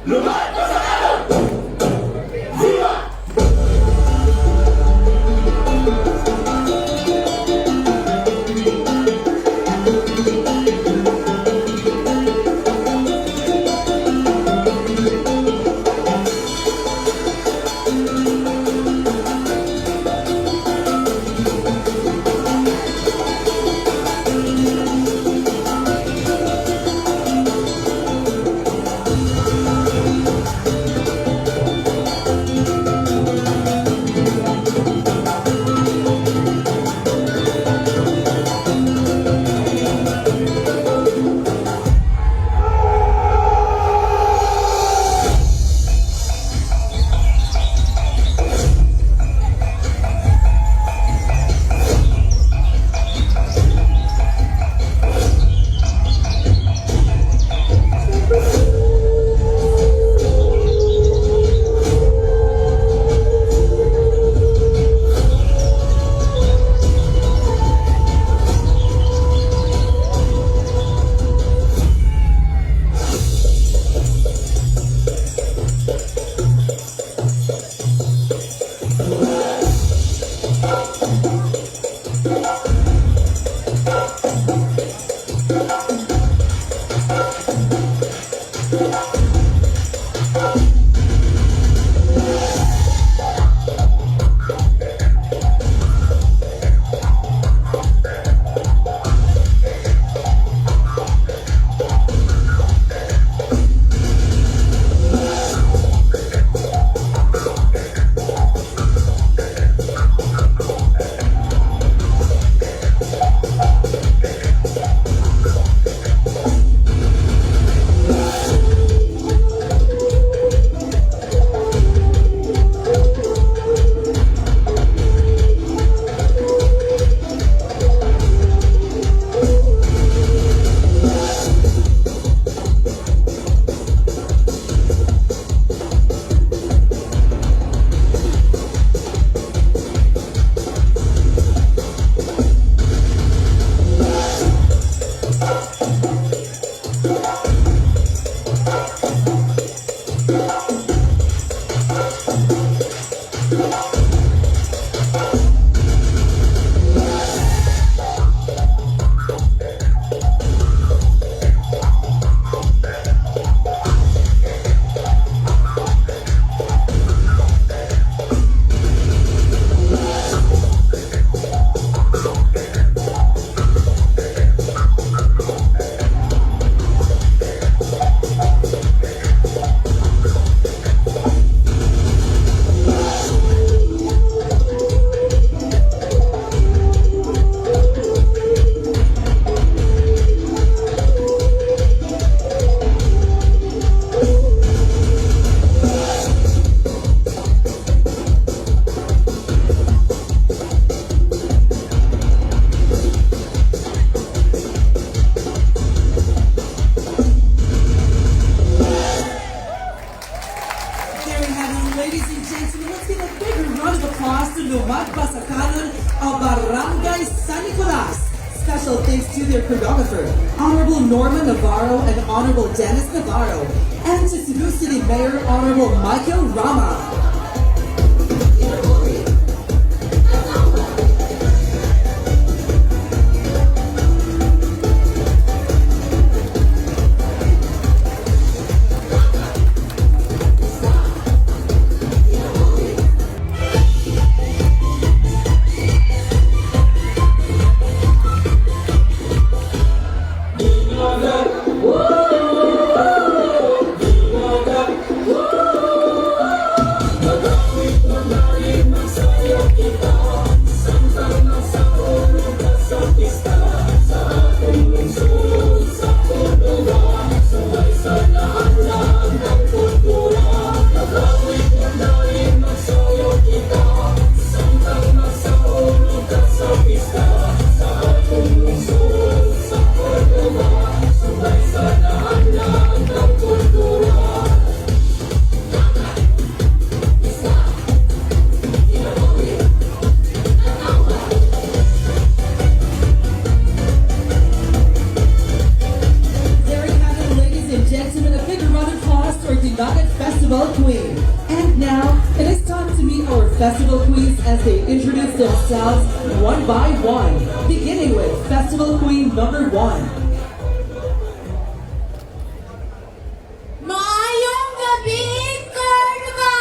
Lumad Basakanon! Viva! There we have it, ladies and gentlemen. Let's give a big round of applause to Lumad Basakanon of Barangay San Nicolas. Special thanks to their choreographer, Honorable Norman Navarro and Honorable Dennis Navarro, and to Cebu City Mayor Honorable Michael Rama. Dinagat Festival Queen. And now, it is time to meet our festival queens as they introduce themselves one by one, beginning with Festival Queen number 1. Maayong gabi, Cordova!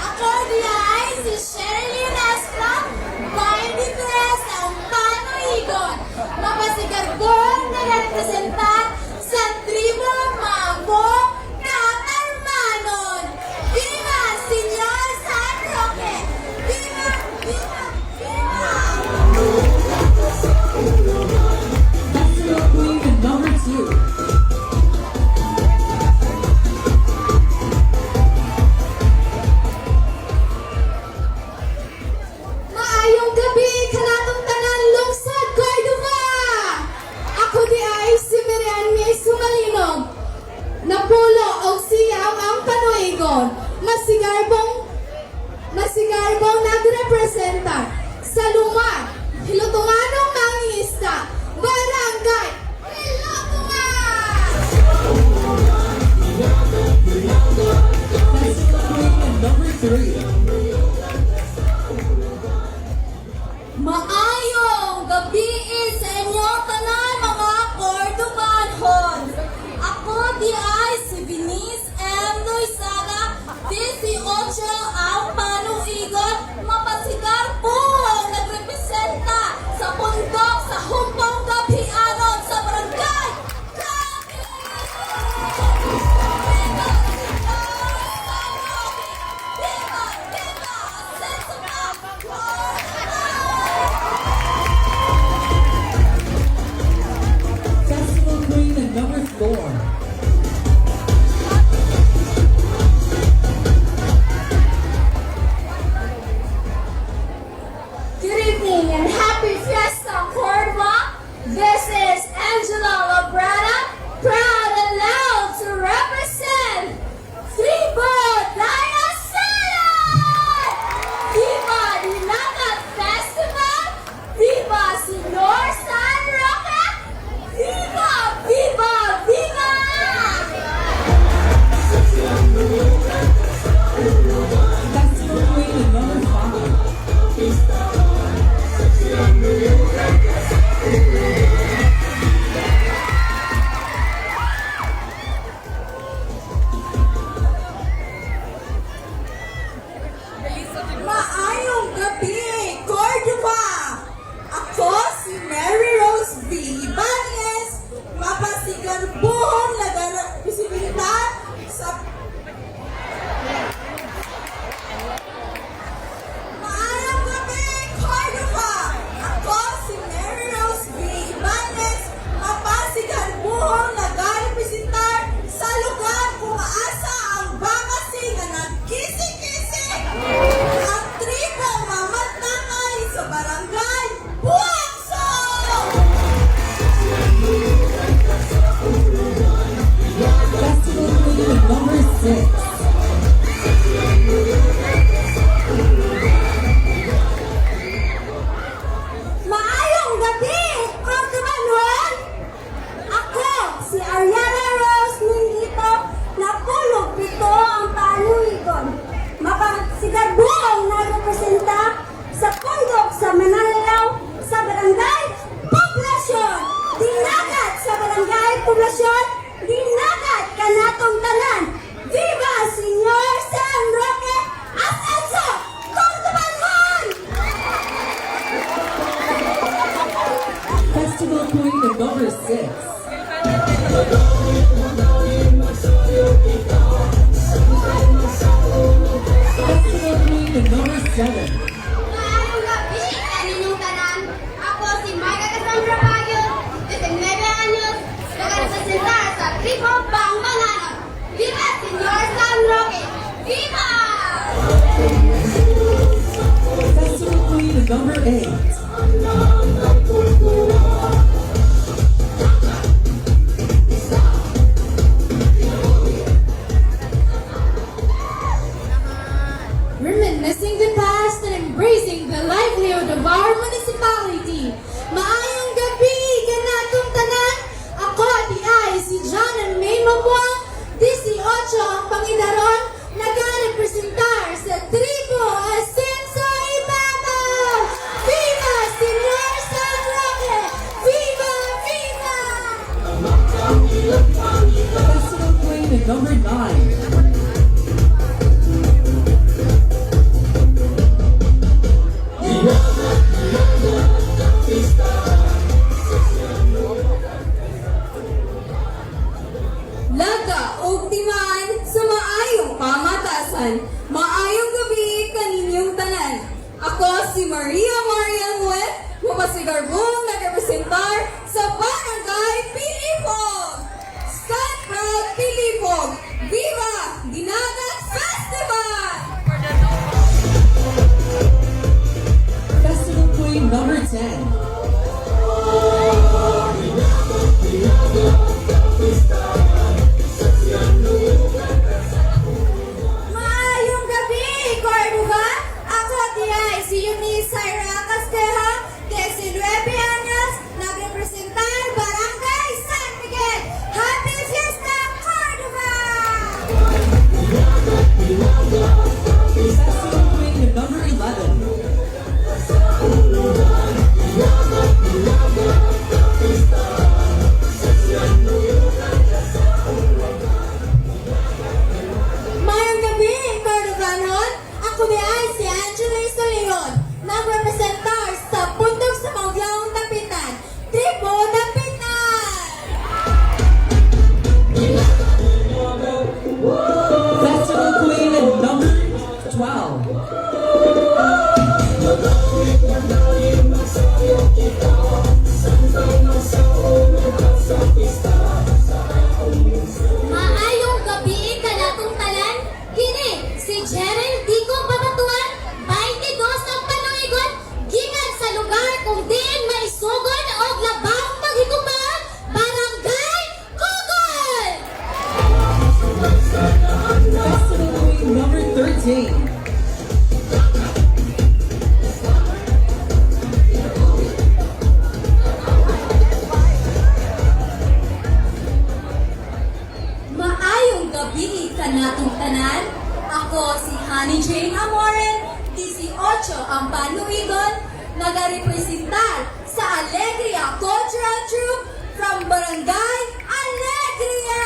Ako diay si Sherilyn Estra, 23 ang Panoigon, mapasigarbong nagrepresentar sa tribo Mambo Katarmanon. Viva Señor San Roque! Viva! Viva! Viva! Festival Queen number 2. Maayong gabi kanatong tanan lungsod Cordova! Ako diay si Miriam May Sumalinog. Napulo og 9 ang panuigon. Masigarbong nagrepresenta sa lumad, Hilutunganong Mangingisda, Barangay Hilutungan! Festival Queen number 3. Maayong gabi sa inyo tanan, mga Cordobanhon. Ako diay si Venice M. Loisada, 18 ang panuigon, mapasigar po ang nagrepresenta sa pundok sa Humpong Gabhianon sa Barangay Gabi! Viva Señor San Roque! Viva! Viva! Asenso pa! Cordova! Festival Queen number 4. Good evening and happy Fiesta, Cordova. This is Angela Labrada, proud and loud to represent Tribo Dinosaur! Viva Dinagat Festival! Viva Senor San Roque! Viva! Viva! Viva! Festival Queen number 5. Maayong gabi, Cordova! Ako si Mary Rose V. Ibanez, mapasigarbuhong nagrepresentar sa. Maayong gabi, Cordova! Ako si Mary Rose V. Ibanez, mapasigarbuhong nagarepresentar sa lugar kung asa ang bakasi nga nagkisi-kisi, ang tribo Mamantakay sa Barangay Buangso! Festival Queen number 6. Maayong gabi, Cordobanon! Ako, si Ariana Rose Mingito, napulog 7 ang panuigon. Mapasigarbuong nagrepresenta sa pundok sa Manalaw sa Barangay Poblasyon. Dinagat sa Barangay Poblasyon, dinagat kanatong tanan. Viva Señor San Roque! Asenso! Cordobanon! Festival Queen number 6. Festival Queen number 7. Maayong gabi kaninyong tanan. Ako si Maika Cassandra Baguio, 19 anyos, nagarepresentar sa Tribo Bangbanganon. Viva Señor San Roque! Viva! Festival Queen number 8. Reminiscing the past and embracing the livelihood of our municipality. Maayong gabi, kanatong tanan. Ako diay si John and May Mabuang, 18 ang 9. Laga og timaan sa maayong pamatasan. Maayong gabi kaninyong tanan. Ako si Maria Marian Muet, mapasigarbong nagrepresentar sa Barangay Pilipog. Stand proud, Pilipog! Viva Dinagat Festival! Festival Queen number 10. Maayong gabi, Cordova! Ako diay si Eunice Syra Casteja, 19 años, nagrepresentar Barangay San Miguel. Happy Fiesta, Cordova! Festival Queen number 11. Maayong gabi, Cordovanon! Ako diay si Angela Leon, nagrepresentar sa Pundok sa Mauglaong Dapitan, Tribo Dapitan! Festival Queen number 12. Maayong gabi kanatong tanan, kini si Jerel Dico Babatuan, 22 ang panuigon, gikan sa lugar kung diin maisugon og labang maghigugma, Barangay Kukol! Festival Queen number 13. Maayong gabi kanatong tanan. Ako si Honey Jane Amoren, 18 ang panuigon, nagarepresentar sa Alegria Cultural Troupe from Barangay Alegria!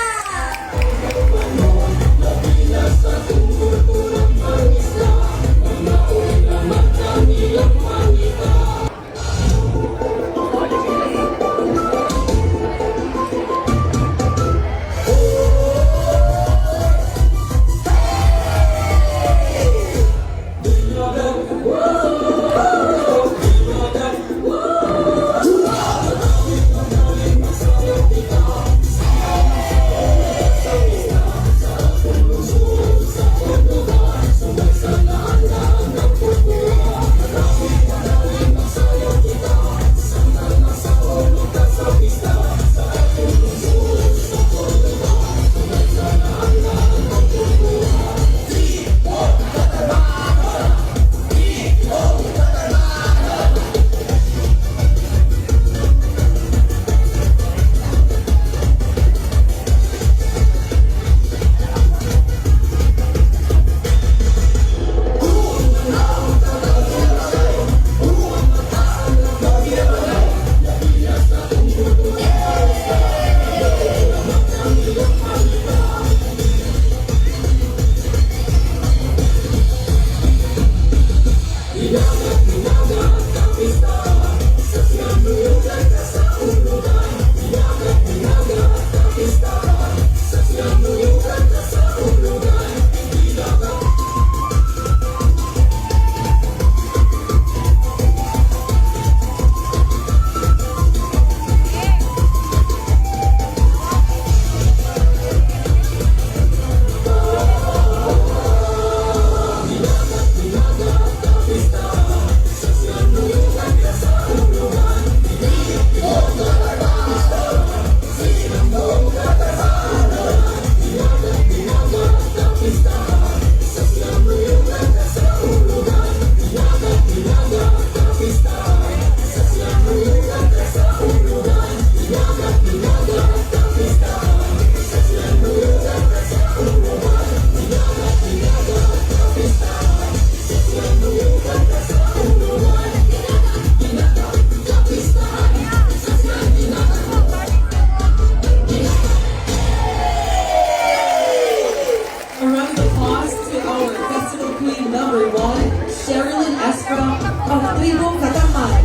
Sherilyn Espra of Tribo Katamay.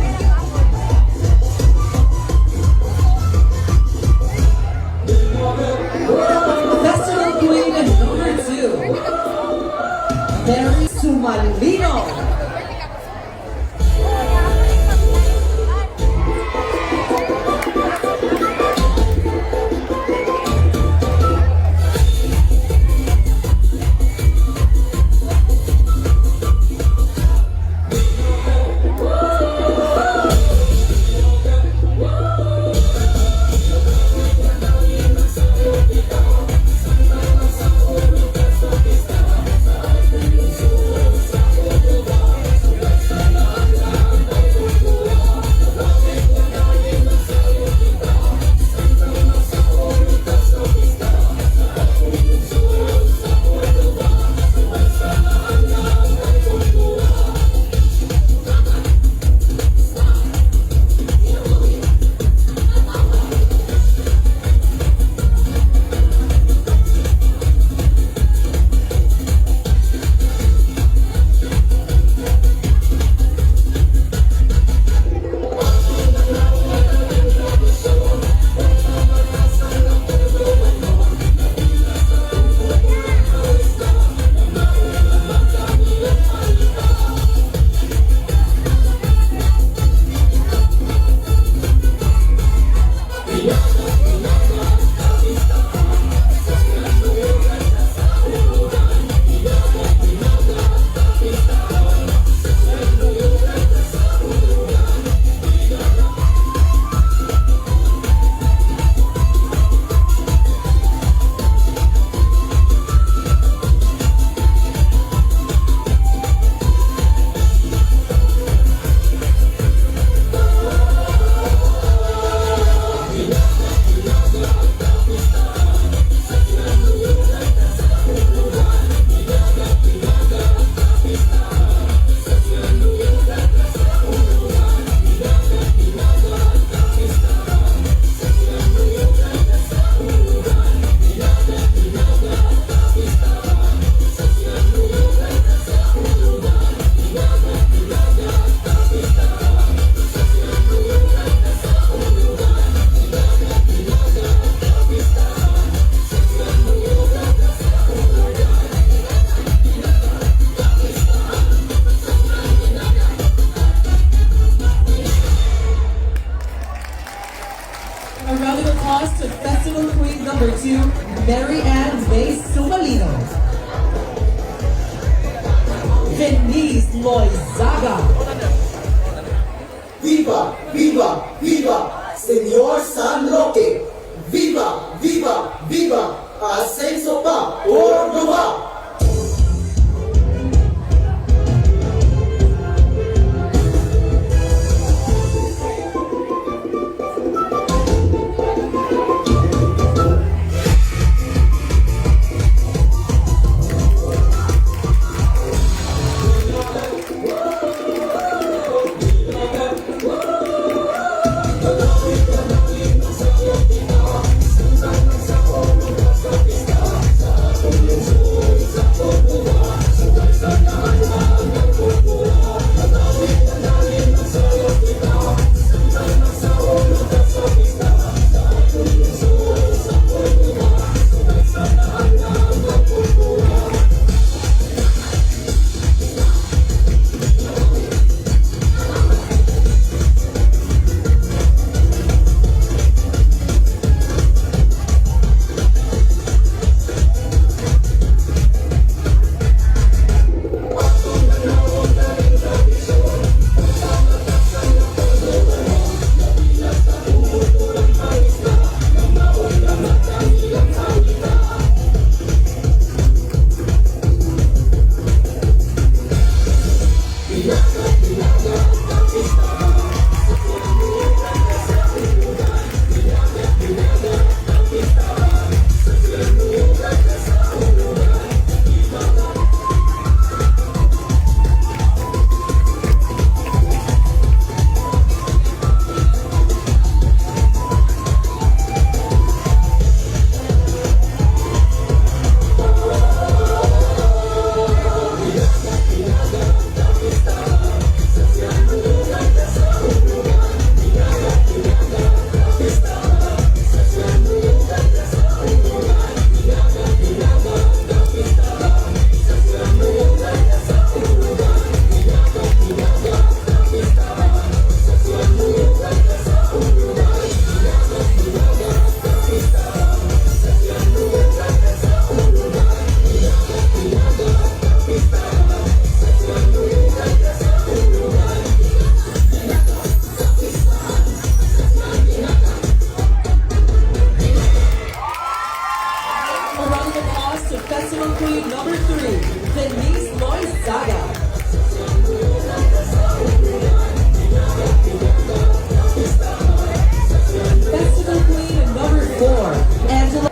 Festival Queen number 2, Mary Sumalino. A round of applause to Festival Queen number 2, Mary Ann May Sumalino. Venice Loizaga. ¡Viva, viva, viva! Señor San Roque! ¡Viva, viva, viva! Ascenso pa Córdoba! Queen number 3, Denise Loizaga. Festival Queen number 4, Angela.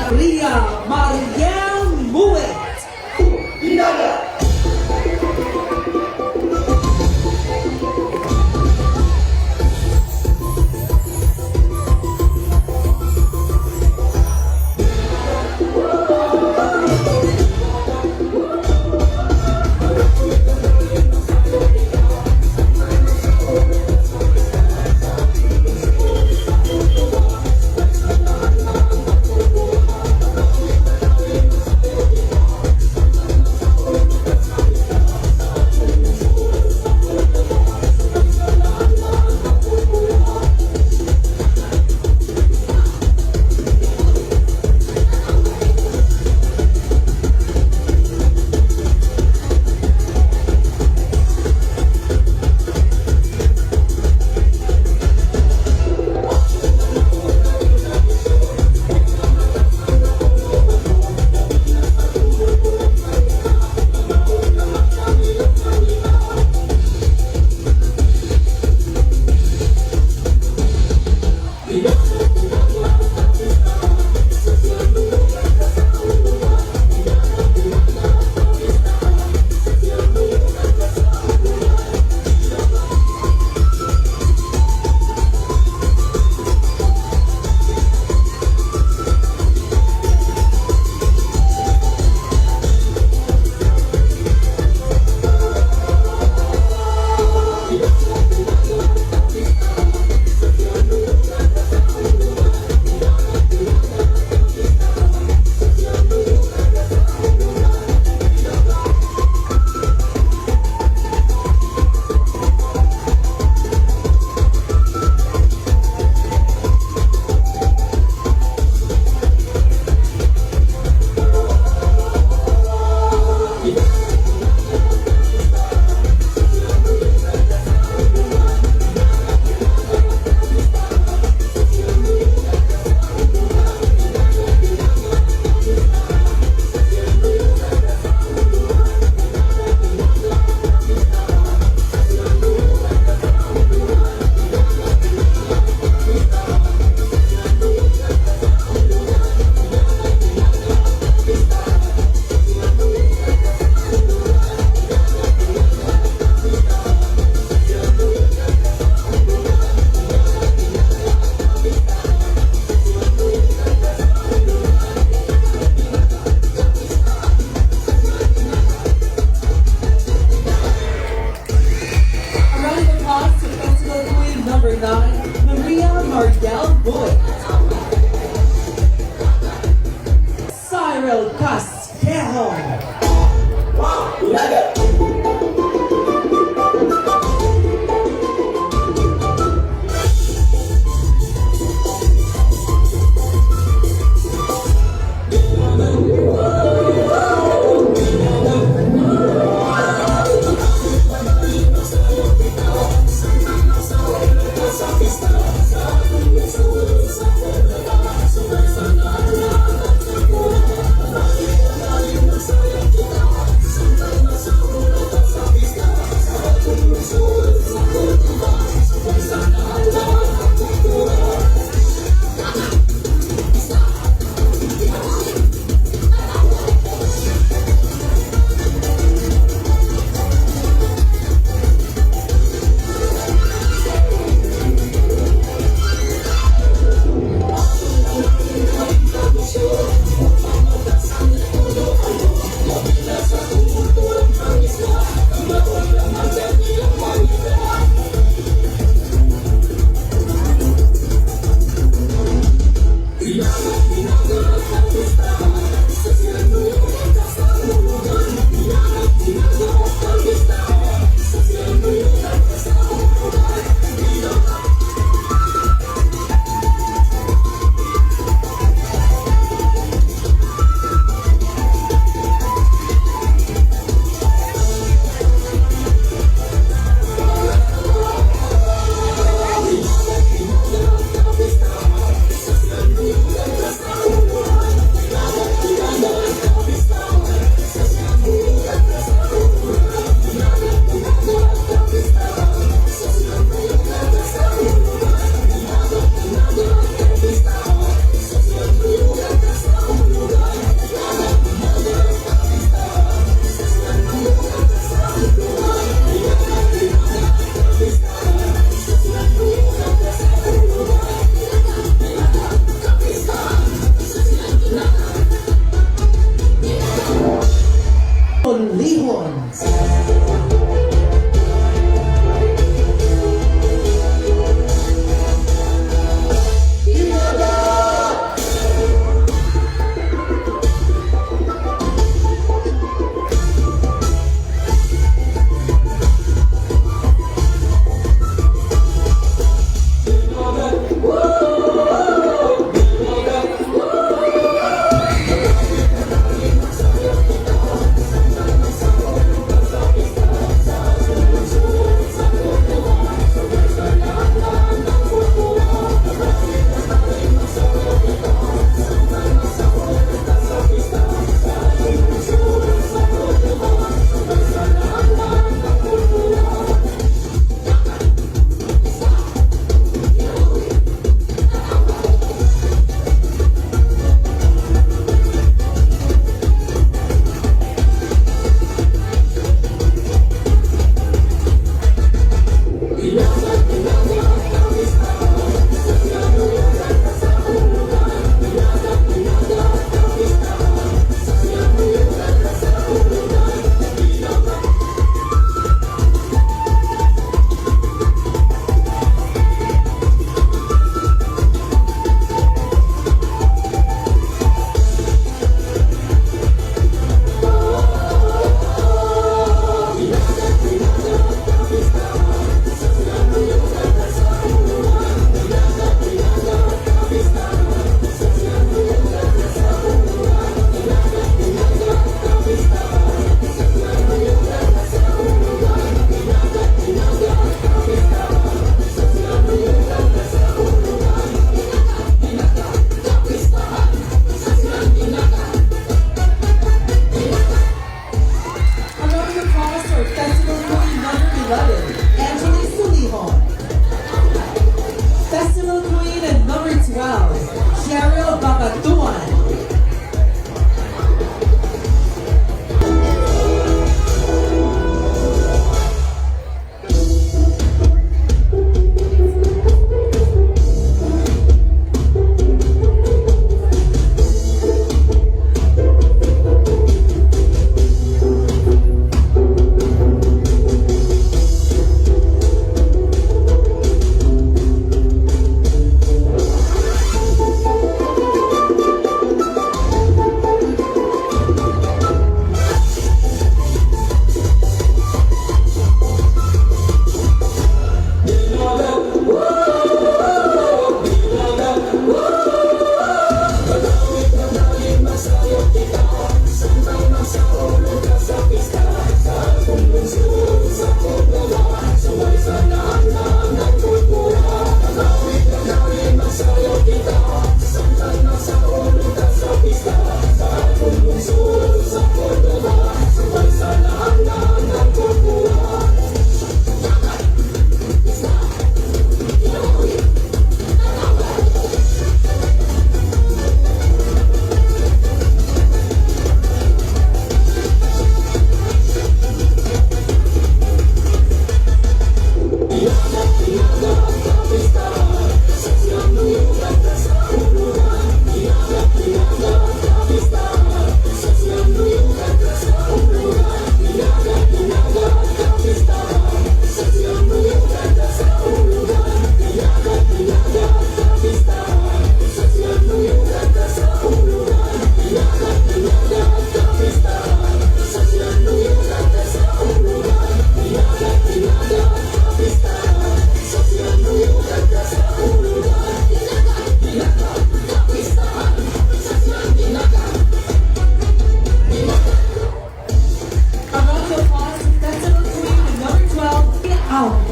Ria Mariel Muet. Hinaga!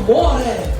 Amore.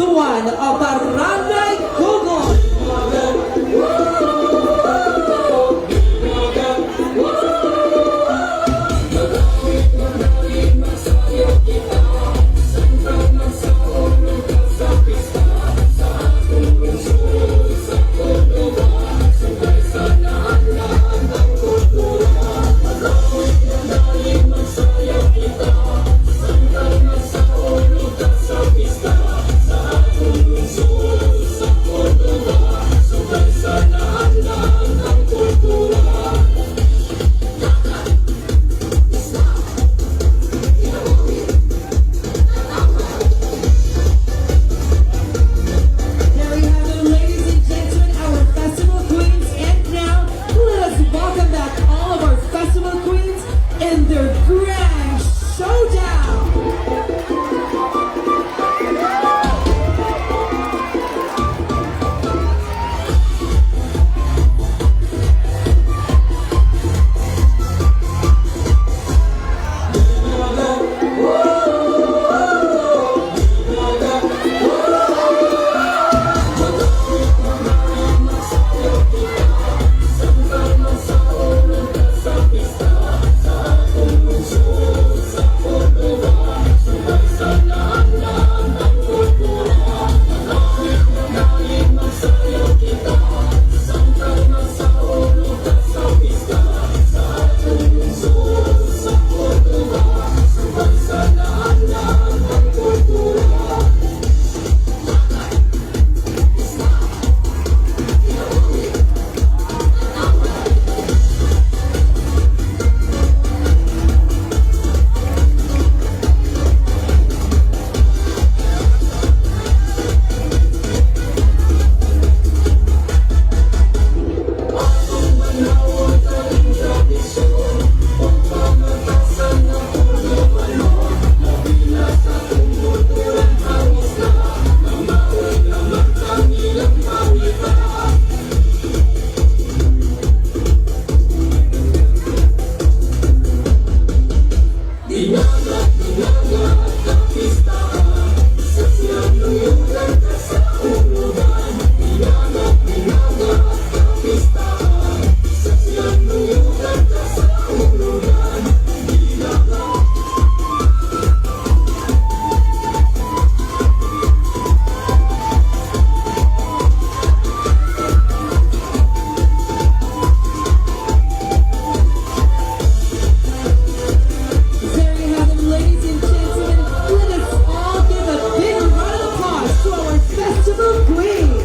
Kabanatuan of Barangay Cogon. There we have it, ladies and gentlemen, our festival queens. And now, let us welcome back all of our festival queens in their grand showdown. There you have it, ladies and gentlemen. Let us all give a big round of applause to our festival queens.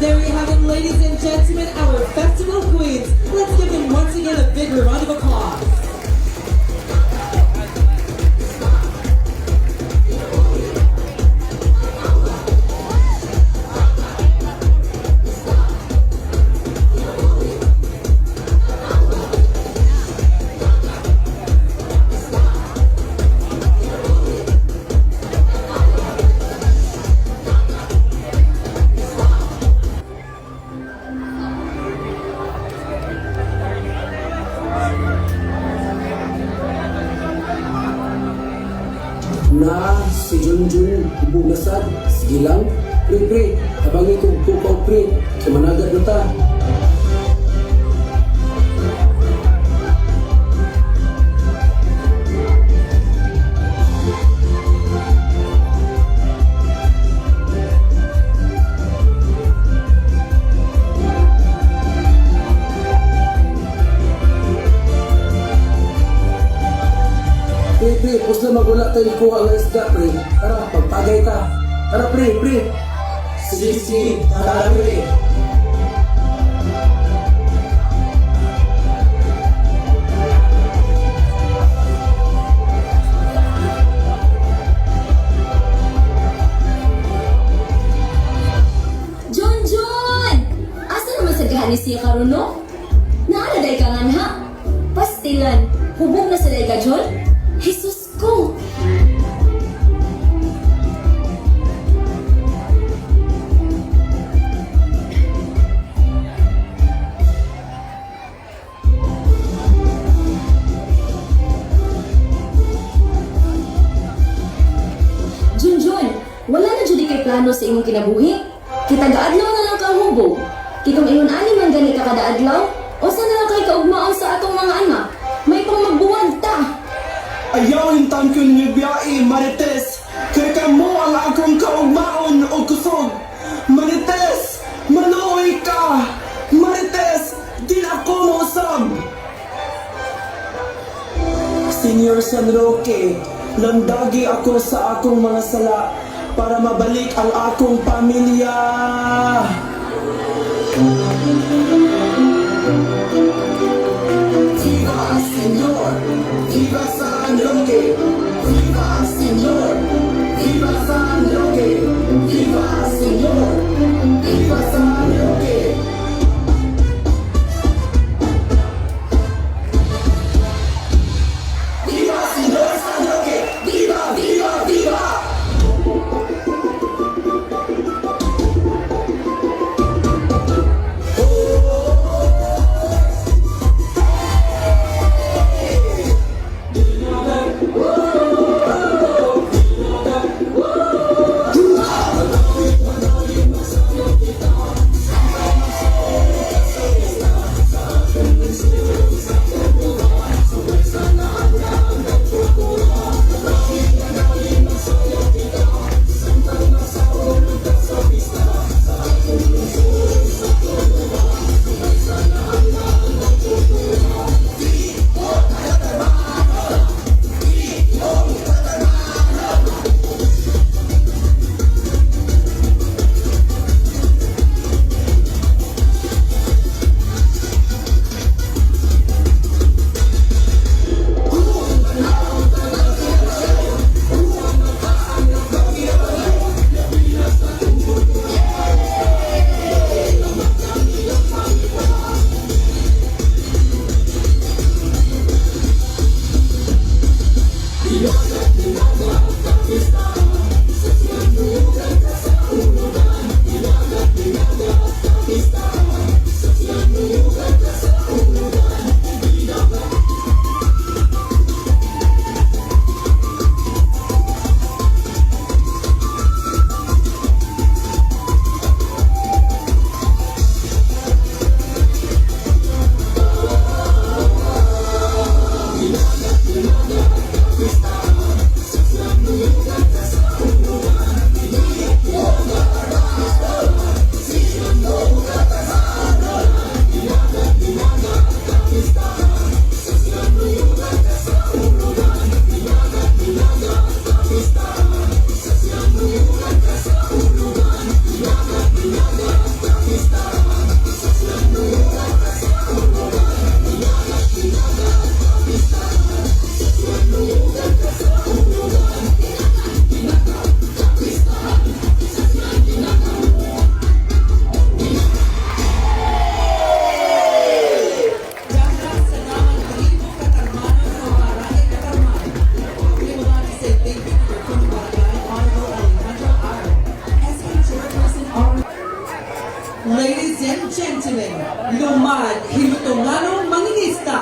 There you have it, ladies and gentlemen, our festival queens. Let's give them once again a big round of applause. Na si Junjun Bugasad, sige lang. Pre, pre, tabangi kong tukaw, pre. Kay managat na ta. Pre, pre, pus na magwala tayo kuha nga isda, pre. Tara, pagpagay ta. Tara, pre, pre. Sige, sige, tara, pre. ni siya karon, no? Naa na diay ka nganha. Pastilan, hubog na sa diay ka, John? Jesus ko! Junjun, wala na jud kay plano sa imong kinabuhi. Kita gaadlaw na lang kang hubog. Kitong ingon ani man gani ka kada adlaw, usa na lang kay kaugmaon sa atong mga anak. May pang magbuwag ta. Ayaw intan ko ninyo biyai, Marites. Kay kamo ang akong kaugmaon o kusog. Marites, maluoy ka. Marites, di na ako mausab. Senior San Roque, landagi ako sa akong mga sala para mabalik ang akong pamilya. Viva Señor! Viva San Roque! Viva Señor! Viva San Roque! Viva Señor! Viva San Roque! Viva Señor San Roque! Viva, viva, viva! Daghang salamat Tribo Katarmanon o Barangay Katarman. We would like to say thank you to your Punong Barangay, Honorable Alejandro R. SK Chairperson R. Ladies and gentlemen, Lumad Hilutunganong Mangingista.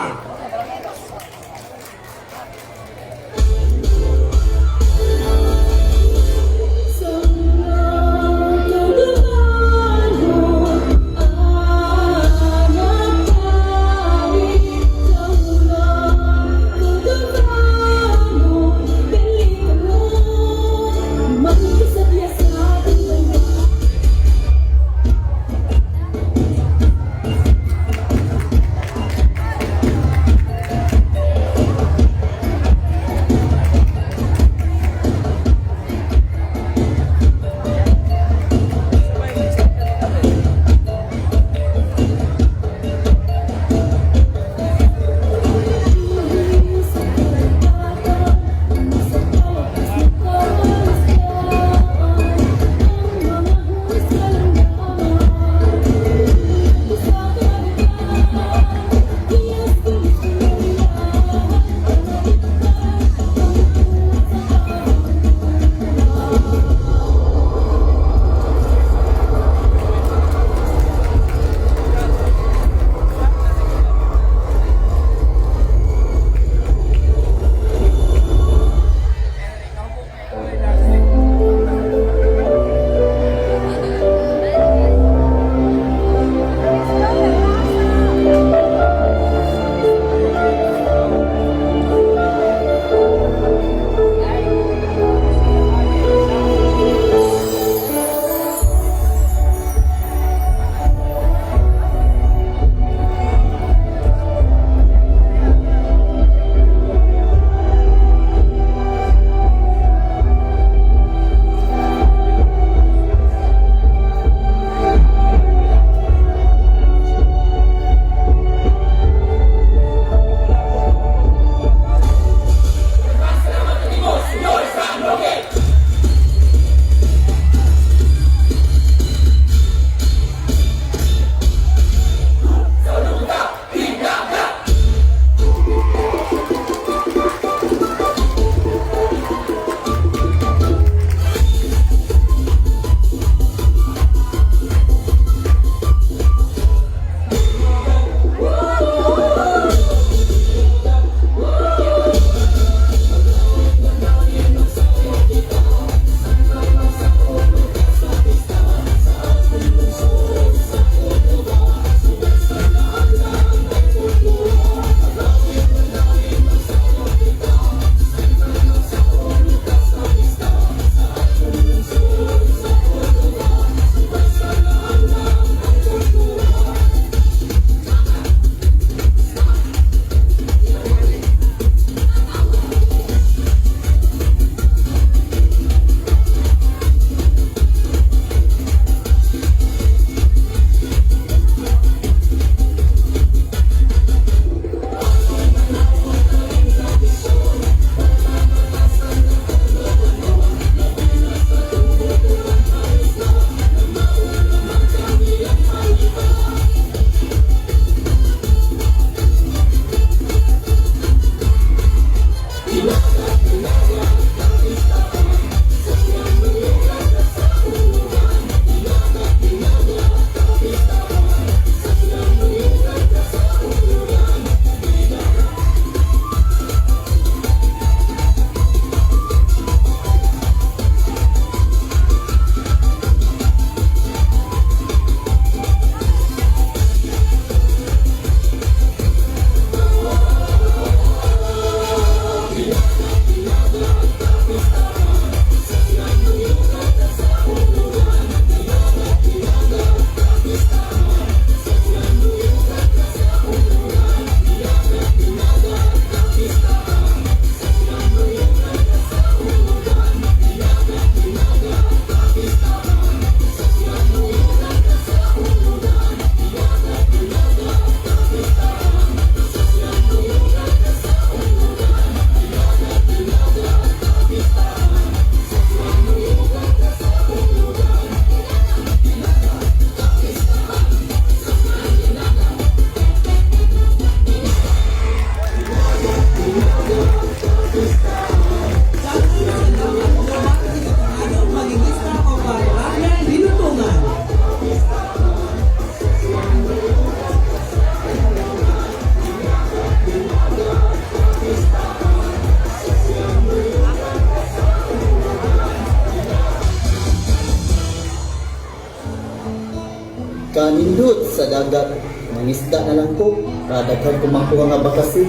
Kanindot sa dagat. Mangisda na lang ko. Para daghan ko makuha nga bakasi.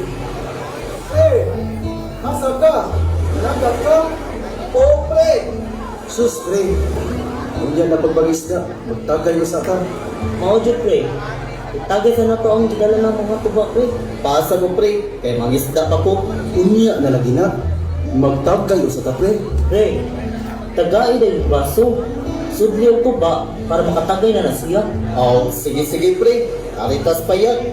Eh, asa ka? Nagat ka? O pre! Sus, pre. Unya na pagbangisda, magtagay usa ka. Mao jud, pre. Itagay sa nato ang gidala ng mga tuba, pre. Pasa ko, pre, kay mangisda pa ko. Unya na lagi na. Magtagay usa ka, pre. Pre, tagai dahil baso. Sudli og tuba para makatagay na na siya. Oh, sige sige, pre. Aritas payag.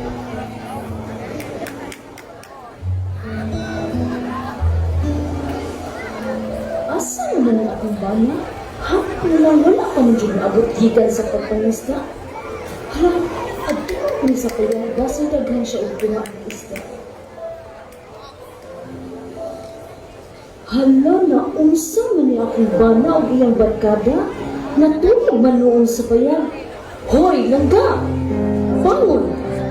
Asa naman ang akong bana? Ha? Wala, wala pa man dyan maabot gikan sa pagpangisda. Hala, adto ko ni sa kuya, basta daghan siya og tunga ang isda. Hala, naunsa man ni akong bana og iyang barkada? Natulog man noon sa payag. Hoy, langga! Bangon!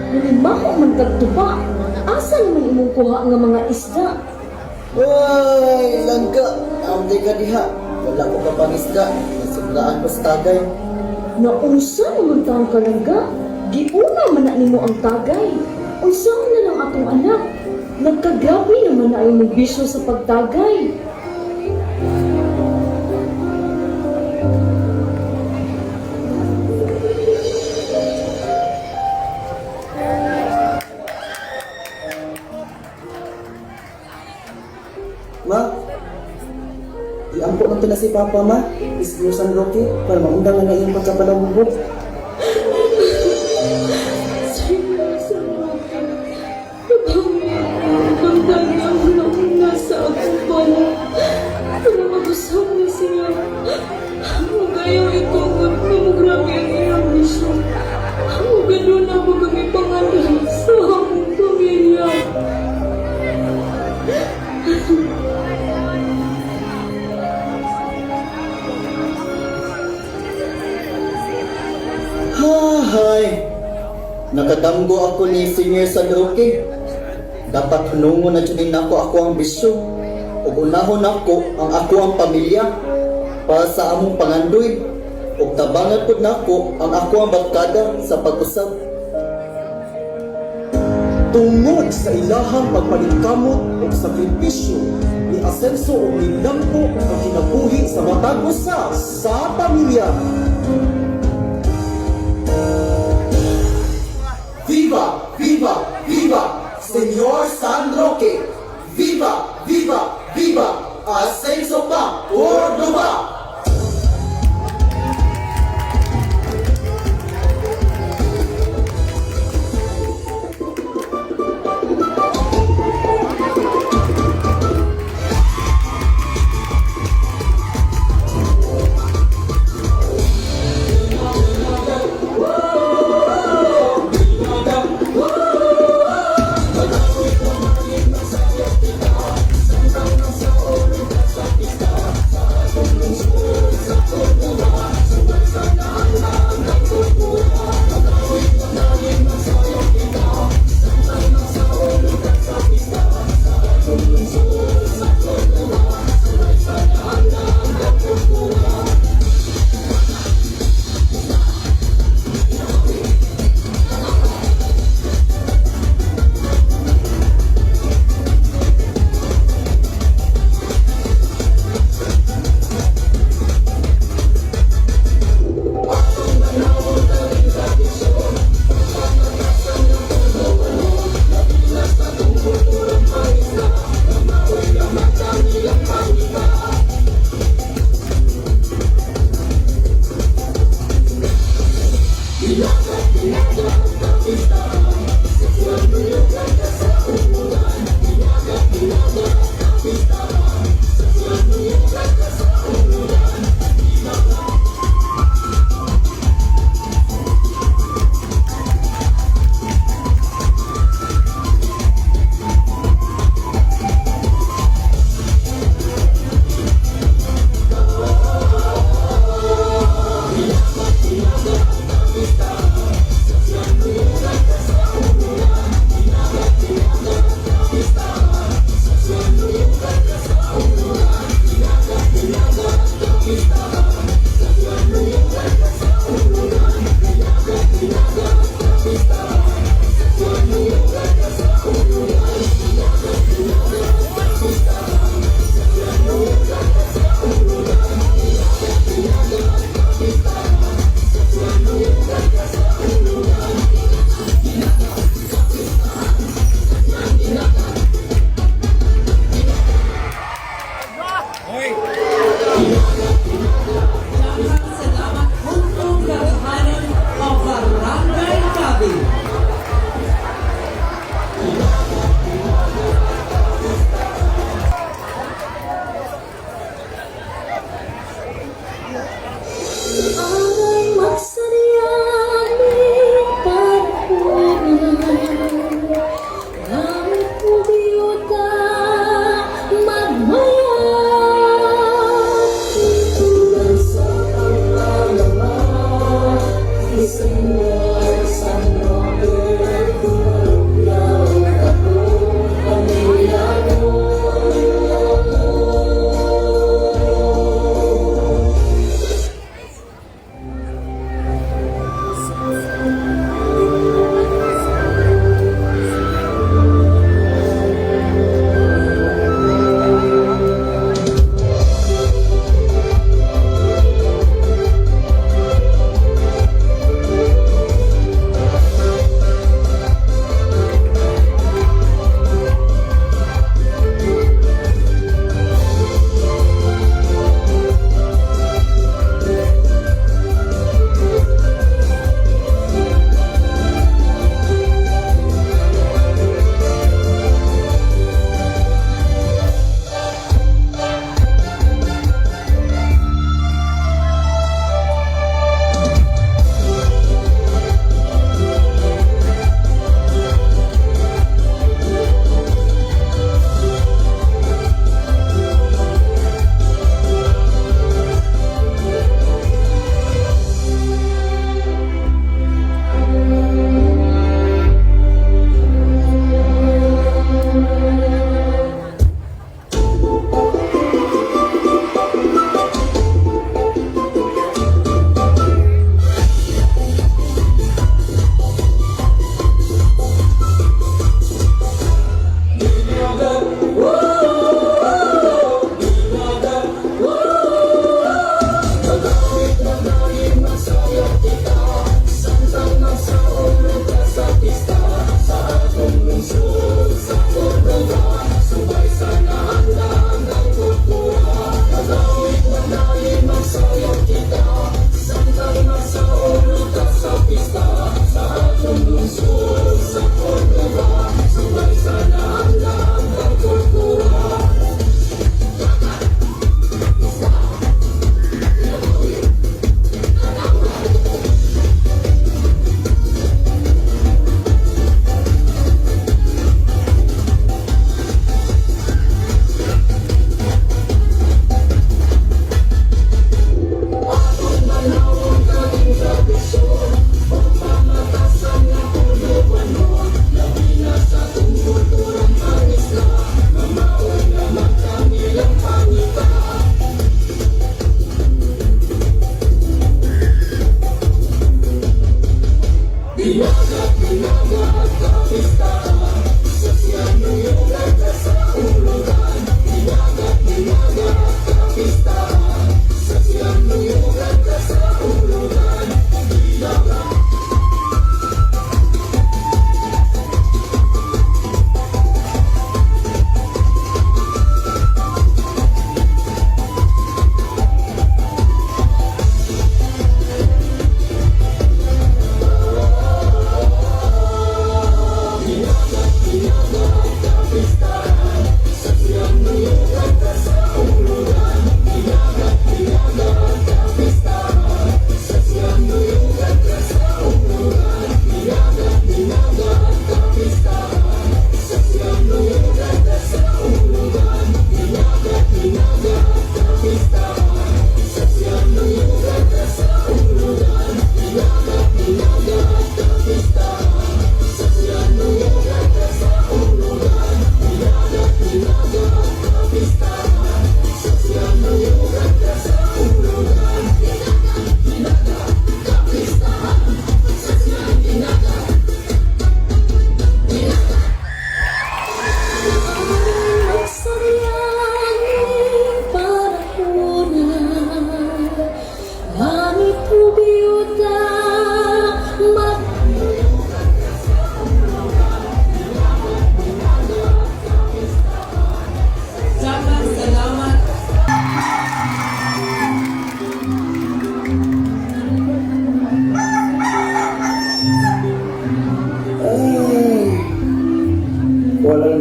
Nanimaho man kag tuba. Asa naman imong kuha nga mga isda? Uy, langga. Amdi ka diha. Wala ko ka pangisda. Nasubraan ko sa tagay. Naunsa naman taong kalangga? Giuna man na nimo ang tagay. Unsa na lang atong anak? Nagkagrabe naman na imong bisyo sa pagtagay. Ma, iampo lang to na si Papa, ma. Isgo San Roque, para maundang na iyong pagkapanamubog. Seryoso, Roque. Pagbangi ang nasa akong bana. Pero mag-usap na siya. Magayaw itungod na magrabe ang iyang bisyo. Magano na ba kami pangalan sa among pamilya? Hahay. Nakadamgo ako ni Senior San Roque. Dapat hunungon na dyan nako ako ang bisyo. Ug unahon nako ang ako ang pamilya para sa among pangandoy. Ug tabangan pud nako ang ako ang barkada sa pag-usab. Tungod sa ilahang pagpaningkamot ug sakripisyo ni asenso ug nilampo ang kinabuhi sa matag usa sa pamilya. Viva! Viva! Viva! Señor San Roque! Viva! Viva! Viva! Asenso pa! Cordoba!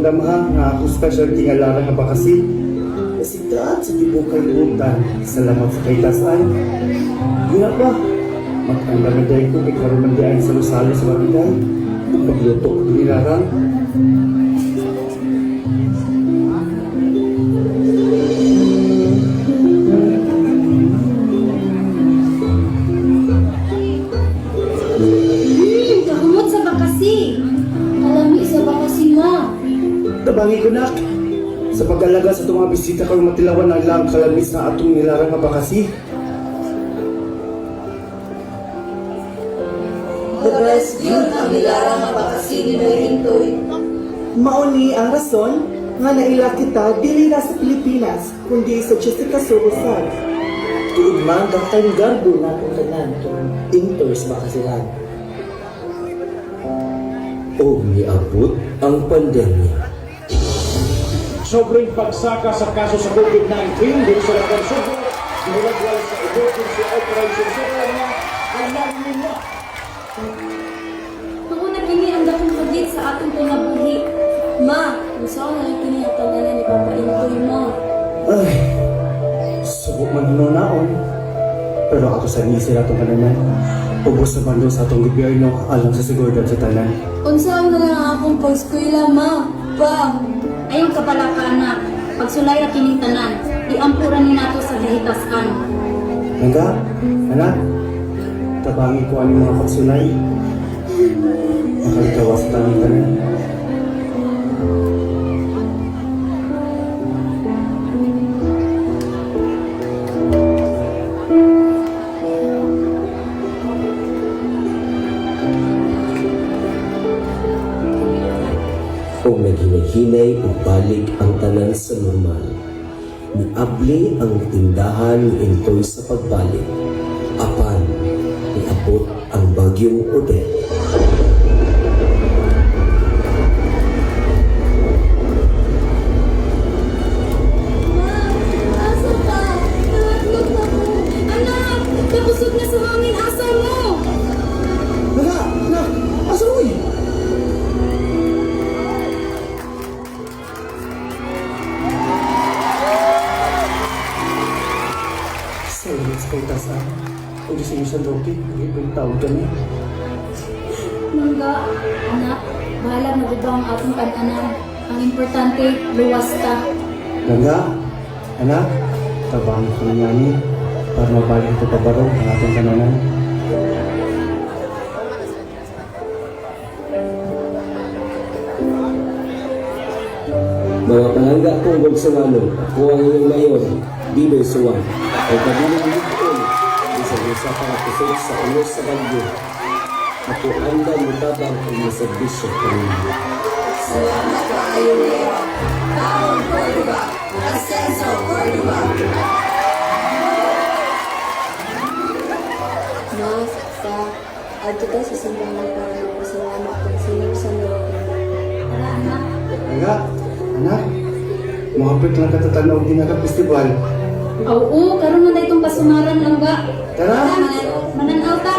pag-andam ha, nga akong specialty nga larang nga bakasi. Nasikat sa tibok kalibutan. Salamat sa kahitasan. Guna pa, mag-andam na dahil ko kay karon man di ay salo-salo sa barangay. Kung pagluto ko nilarang. Kahumot sa bakasi. Kalami sa bakasi, ma. Tabangi ko nak. Sa pag-alaga sa itong mga bisita karong matilawan ang lang kalamis na atong nilarang nga bakasi. The best yun ang nilarang nga bakasi ni Noy Intoy. Mauni ang rason nga naila kita dili na sa Pilipinas kundi sa Jessica Soho sad. Tuod man, daktan garbo na akong tanan itong Intoy sa bakasihan. O miabot ang pandemya. Sobrang pagsaka sa kaso sa COVID-19 dito sa Laban Subo, gihulagway sa emergency operation center nga alarme na. Mauna kini ang dakong kagit sa atong kinabuhi. Ma, gusto na lang kini ang tawanan ni Papa Intoy, ma. Ay, subo man naon. Pero ako sa nisir atong kananan. Ubos sa bando sa atong gobyerno alang sa seguridad sa tanan. Unsa na lang akong pag-eskwela, ma? Pa! Ayaw ka pala ka, anak. Pagsulay ra kining tanan, iampuran ni nato sa gahitasan. Langga, anak, tabangi ko ang mga pagsulay. Makalitawa sa tanang tanan. O naghinay-hinay ug balik ang tanan sa normal. Niabli ang tindahan ni Intoy sa pagbalik. Apan, niabot ang bagyong Odette. Ma, asa ka? Nakatlog na ko. Anak, nakusog na sa hangin. Asa mo? Langga, anak, asa uy? Salamat sa kahitasan. O di sa inyo San Roque, nag-ibang tawag kami. Mangga, anak, bahala na ang atong kananan. Ang importante, luwas ka. Langga, anak, tabangi ko na ni para mabalik ito pabarong ang atong kananan. Mga palangga kong Bolsonaro, ako ang inyong mayor, Biboy Suwan. Ay kabiling lupon, bisan usa ka kusog sa ulos sa bagyo. Ako anda mutabang ang mga serbisyo kaninyo. Salamat kaayo, Mayor. Taong Cordoba! Asenso Cordoba! Ma, pa, adto ta sa simbahan para magpasalamat kang Senyor San Roque. Tara, anak. Langga, anak, muhapit lang katatanaw din ka festival. Oo, karon man itong pasumaran lang ba? Tara! Mananaw ta.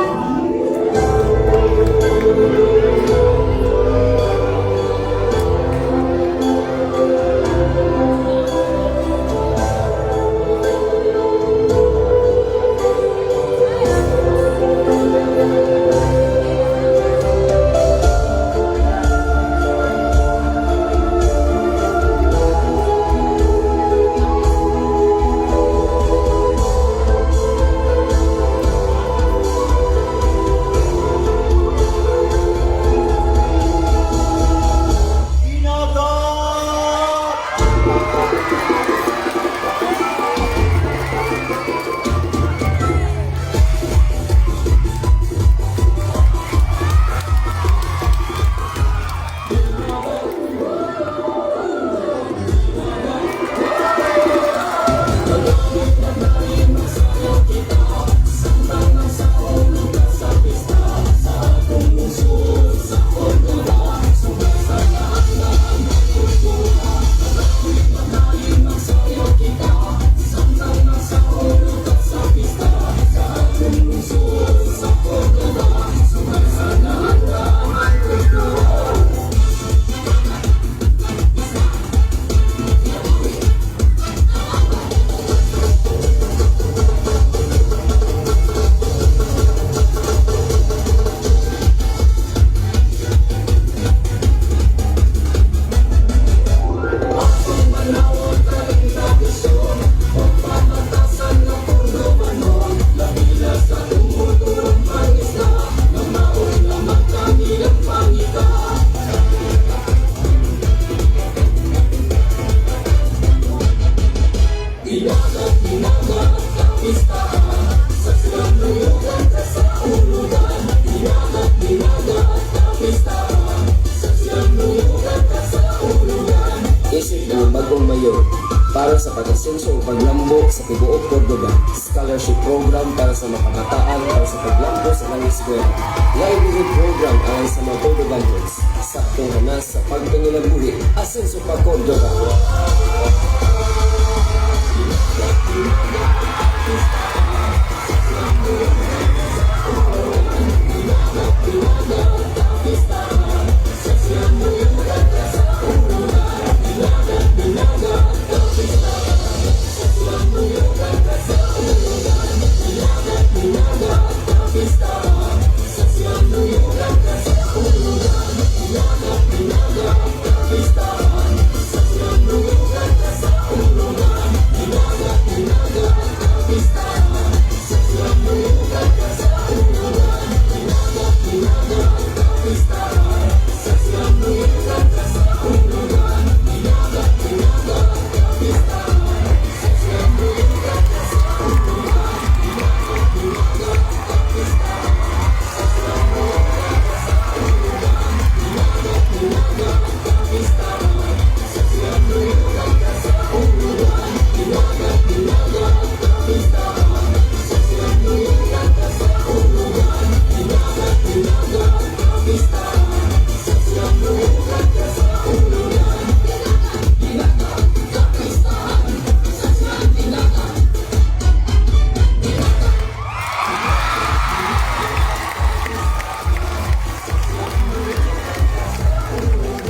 Aron sa pag-asenso ug paglambo sa tibuok Cordova. Scholarship program para sa mga kabataan para sa paglambo sa ilang eskwela. Livelihood program alang sa mga Cordobanhons. Saktong hanas sa pagpanginabuhi. Asenso pa, Cordova!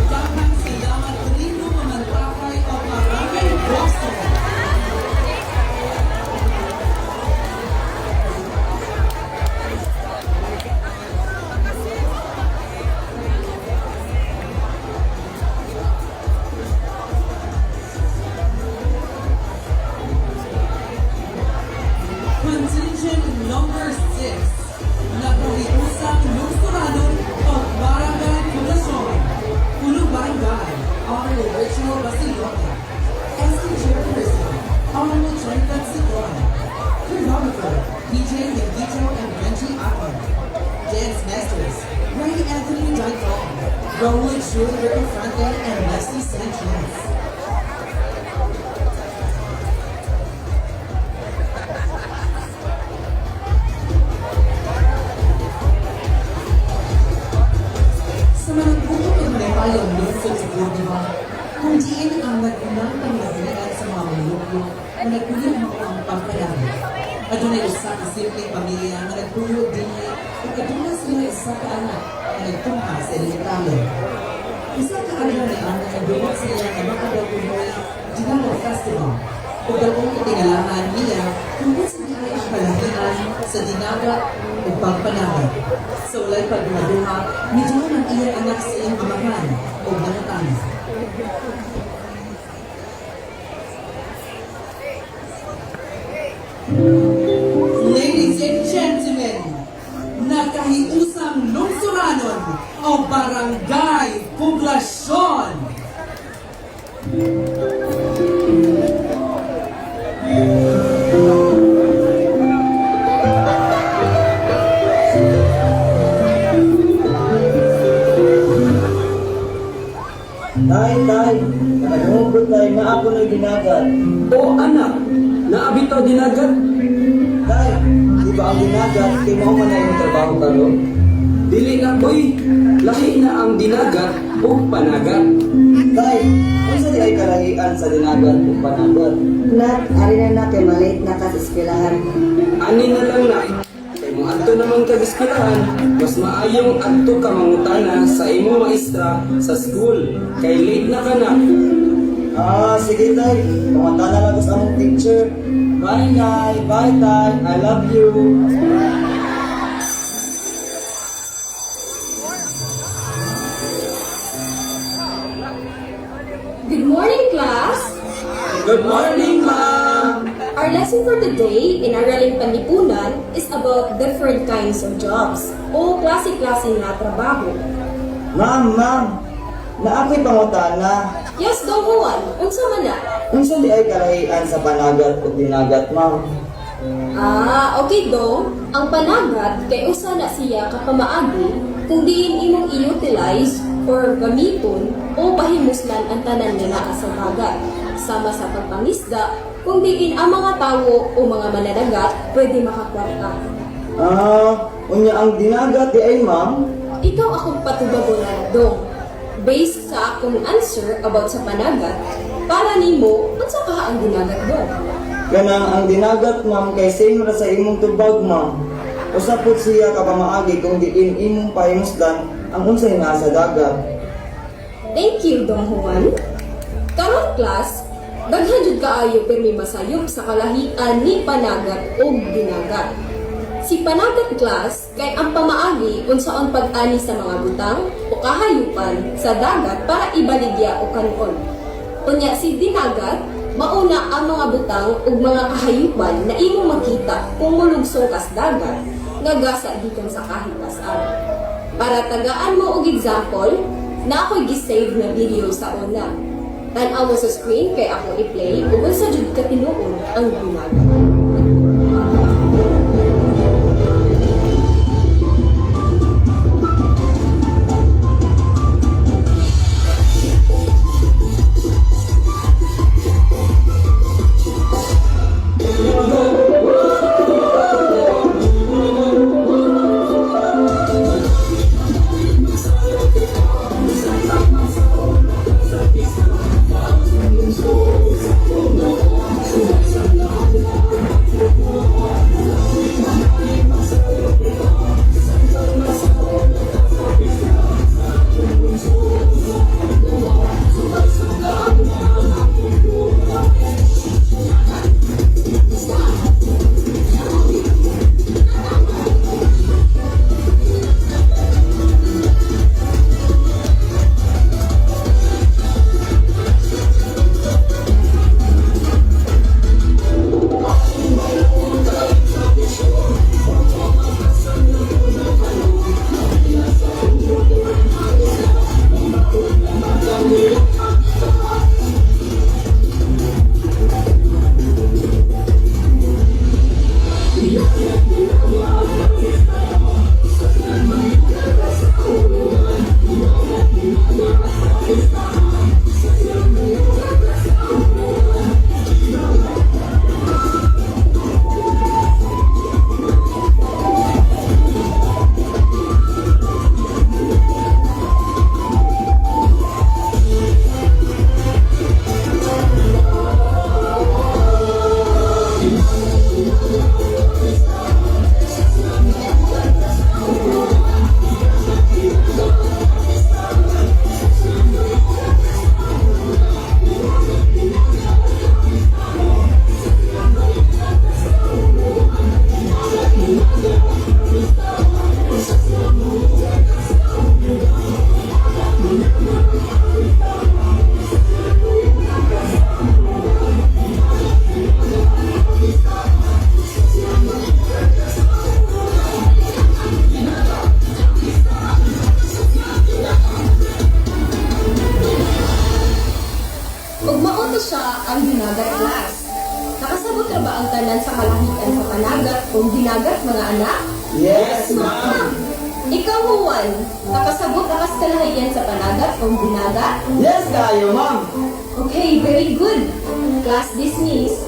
Daghang salamat, Rino Mamantakay of Barangay Boston. Contingent number 6, nakahiusang lungsuranon of Barangay Poblacion. Punong Barangay, Honorable Rachel Basilone. SK Chairperson, Honorable Jonathan Sicon. Choreographer, PJ Lindito and Benji Akon. Dance Masters, Ray Anthony Dantong, Raul Jun Ricofrante, and Leslie Sanchez. Sa managbuto ng Manaypayong lungsod sa Cordova, kung diin ang nag-unang panginabuhian sa mga manluluklok na nagpuyo mao ang pagpanagat. Adunay usa ka simpleng pamilya nga nagpuyo dinhi ug aduna sila usa ka anak nga nagtungha sa elementaryo. Usa ka adlaw ni ana, nagdungog sila nga makadagkunoy Dinagat Festival ug dagong katingalahan niya kung unsa diay ang kalahian sa dinagat ug pagpanagat. Sa walay pagduha-duha, miduol ang iyang anak sa iyang amahan ug nangutana. Ladies and gentlemen, nakahiusang lungsuranon o Barangay Poblacion. Tay, tay, nakadungog tay na ako na'y dinagat. O anak, naabitaw dinagat. Tay, di ba ang dinagat kay mao man na imong trabaho karon? Dili na boy, lahi na ang dinagat ug panagat. Tay, unsa di ay kalahian sa dinagat ug panagat? Nak, ari na na kay malate na ka sa eskwelahan. Ani na lang na, kay mo adto naman kag eskwelahan, mas maayong adto ka mangutana sa imong maestra sa school kay late na ka na. Ah, sige tay. Pangutana lang ko sa among teacher. Bye, Nay. Bye, Tay. I love you. Good morning, class! Good morning, ma'am. Our lesson for today in Araling Panlipunan is about different kinds of jobs o klase-klase nga trabaho. Ma'am, ma'am. Na ako'y pangutana. Yes, Dong Juan, unsa man na? Unsa di ay kalahian sa panagat ug dinagat, ma'am? Ah, okay Dong. Ang panagat kay usa na siya ka pamaagi kung diin imong i-utilize or gamiton o pahimuslan ang tanan nga naa sa dagat. sama sa pagpangisda kung diin ang mga tawo o mga mananagat pwede makakwarta. Ah, unya ang dinagat di ay, ma'am? Ikaw akong patubagon na dong. Based sa akong answer about sa panagat, para nimo unsa ka ang dinagat dong? Kanang ang dinagat, ma'am, kay same ra sa imong tubag, ma'am. Usa pud siya ka pamaagi kung diin imong pahimuslan ang unsay naa sa dagat. Thank you, Dong Juan. Karon class, daghan jud kaayo pirmi masayop sa kalahian ni panagat ug dinagat. Si panagat class kay ang pamaagi unsaon pag-ani sa mga butang o kahayupan sa dagat para ibaligya o kanon. Unya si dinagat, mauna ang mga butang ug mga kahayupan na imong makita kung molugsong kas dagat nga gasa gikan sa kahitasan. Para tagaan mo og example, na ako'y gisave na video sa una. Tan-aw mo sa screen kay ako i-play ug unsa jud ka tinuod ang dinagat. Ug mao to siya ang dinagat class. Nakasabot ra ba ang tanan sa kalahian sa panagat o dinagat mga anak? Yes, ma'am. Ikaw, Juan, nakasabot ra kas kalahian sa panagat o dinagat? Yes, kayo, ma'am. Okay, very good. Class dismissed.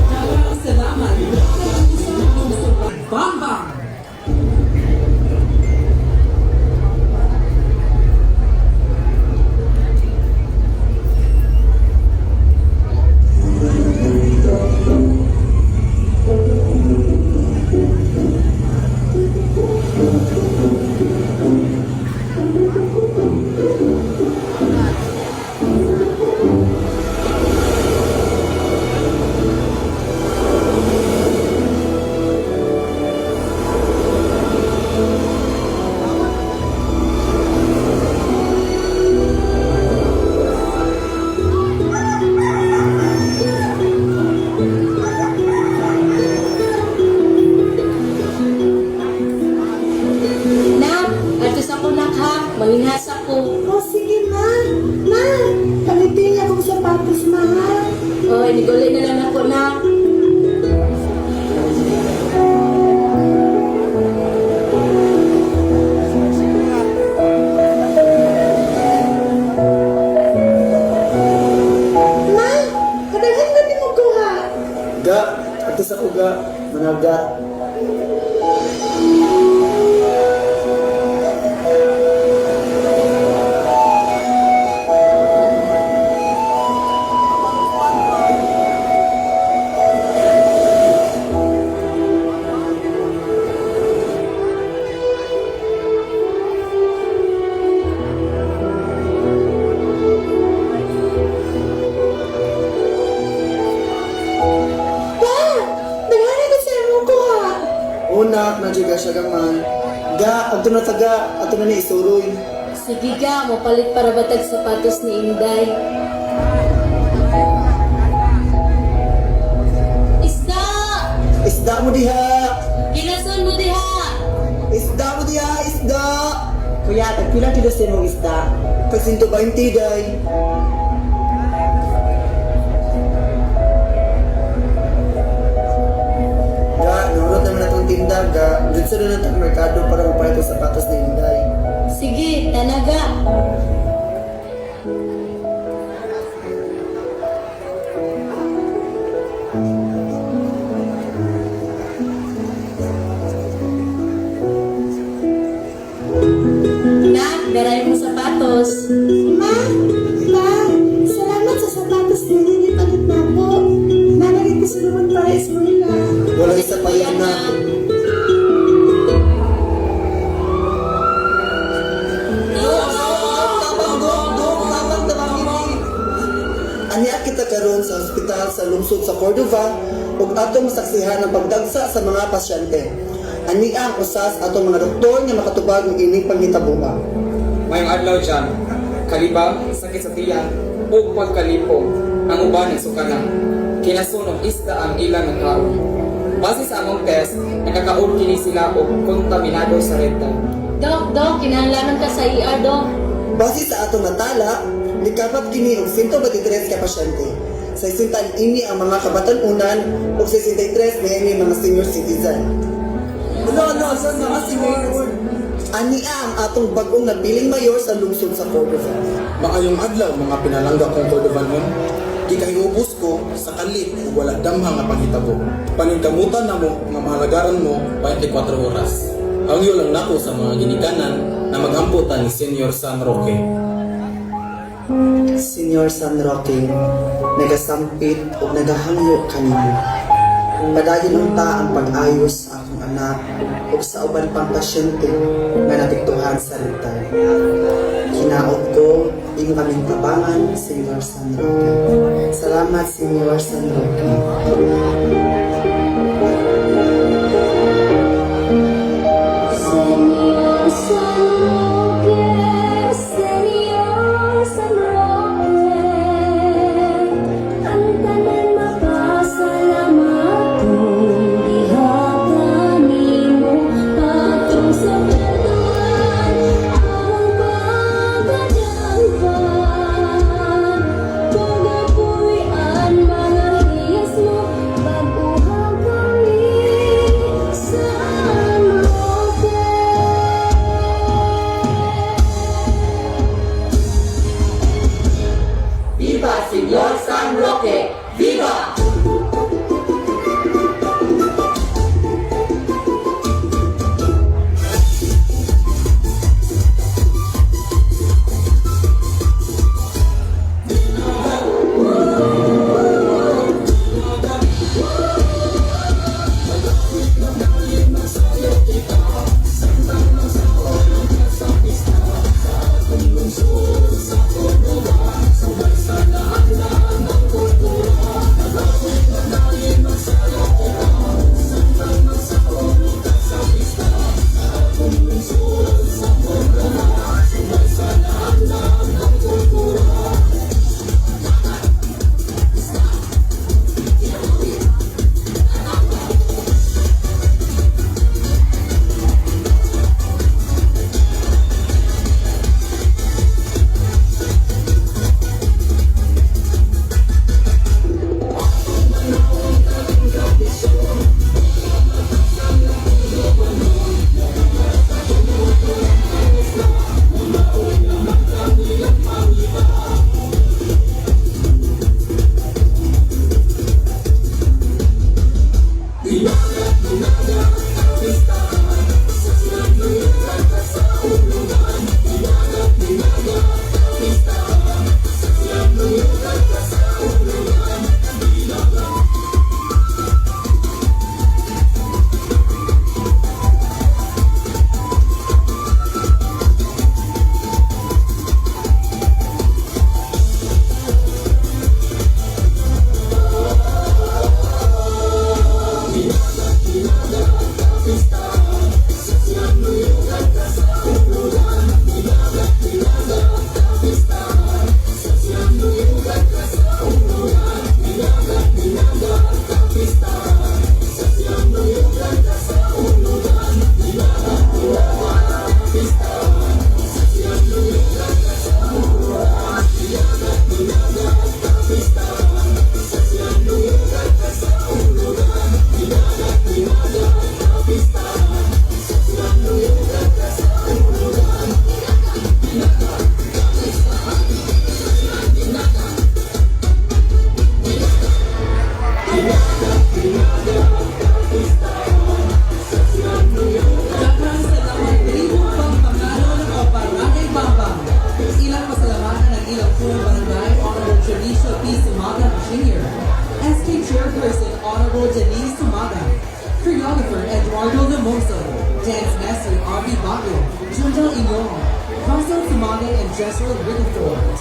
Daghang salamat. Bambang! Nak, ato sa ko nak ha, manginhasa ko. Oh, sige, ma. Ma, palitin akong sapatos, ma, ha? Oy, niguli na lang ako nak. Ga, ato sa kuga, managa. Pa! Daghan ko sa imong kuha. Unak, na siya gamay. Ga, adto na taga, ato na ni isuroy. Sige ga, mopalit para batag sapatos ni Inday. Isda! Isda mo diha! Ginason mo diha! Isda mo diha, isda! Kuya, tagpila kilo sa imong isda? Tag 120 day. Ga, naurot naman atong tinda, ga. Dito na natang merkado para mapalit ang sapatos ni Inday. Sige, tanaga. Nak, daray mong sapatos. Ma! Pa! Salamat sa sapatos ninyo ni palit na po. Nalagay ko sa naman para eskwela. Walay sa payana. Tabang, dong, dong, tabang, tabang, ini. Aniya kita karon sa ospital sa lungsod sa Cordova ug atong masaksihan ang pagdagsa sa mga pasyente. Ania ang usas atong mga doktor nga makatubag og ining panghitaboa. Mayong adlaw dyan, kalibang, sakit sa tiyan, o pagkalipong, ang uban ng sukana. Kinasunog isda ang ilang nagkaon. Base sa among test, nakakaon kini sila og kontaminado sa rekta. Dok, dok, kinahanglanon ka sa ER, dok. Base sa atong natala, nikapat kini og 123 ka pasyente. 60 ini ang mga kabatan-unan ug 63 niini mga senior citizen. Ano ano sa mga senior? Ania ang atong bag-ong nabiling mayor sa lungsod sa Cordova. Maayong adlaw mga pinalangga kong Cordovanon. Gikahiubos ko sa kalit ug wala damha nga panghitabo. Paningkamutan namo nga mahalagaran mo 24 oras. Hangyo lang nako sa mga ginikanan na magampo ta ni Senior San Roque. Senior San Roque, nagasampit o nagahangyo kanimo. Padayon unta ang pag-ayos sa akong anak ug sa uban pang pasyente nga napiktuhan sa rentay. Hinaot ko inyo kaming tabangan, Senior San Roque. Salamat, Senior San Roque. Señor San Roque, Señor San Roque, ang tanan mapasalamat kung diha ka nimo patong sa perdoan among pagkadangpan. Pagapuy-an mga hiyas mo, bag-uha kami, San Roque. Daghang salamat, Tribo Bambanganon o Barangay Bambang. Ilang pasalamatan ang ilang punong barangay, Honorable Janicio P. Sumaga Jr., SK Chairperson, Honorable Denise Sumaga, Choreographer Eduardo Limoso, Dance Master R.B. Baguio, Jundel Inyong, Russell Sumaga, and Jessel Ricafort.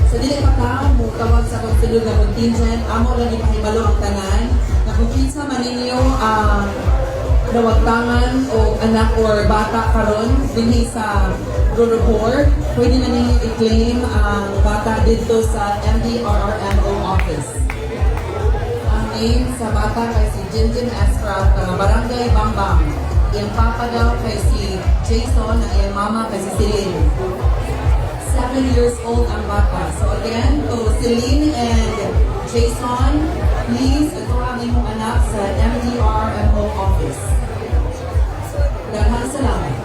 Sa dili pa ta mo tawag sa akong sulod nga contingent, amo lang ipahibalo ang tanan na kung kinsa man ninyo ang nawagtangan o anak or bata karon dinhi sa Rurupor, pwede na ninyo i-claim ang bata dito sa MDRRMO office. Ang name sa bata kay si Jinjin Escrat, taga Barangay Bambang. Iyang papa daw kay si Jason, ang iyang mama kay si Celine. 7 years old ang bata. So again, to Celine and Jason, please, ito ang inyong anak sa MDRMO office. Daghang salamat.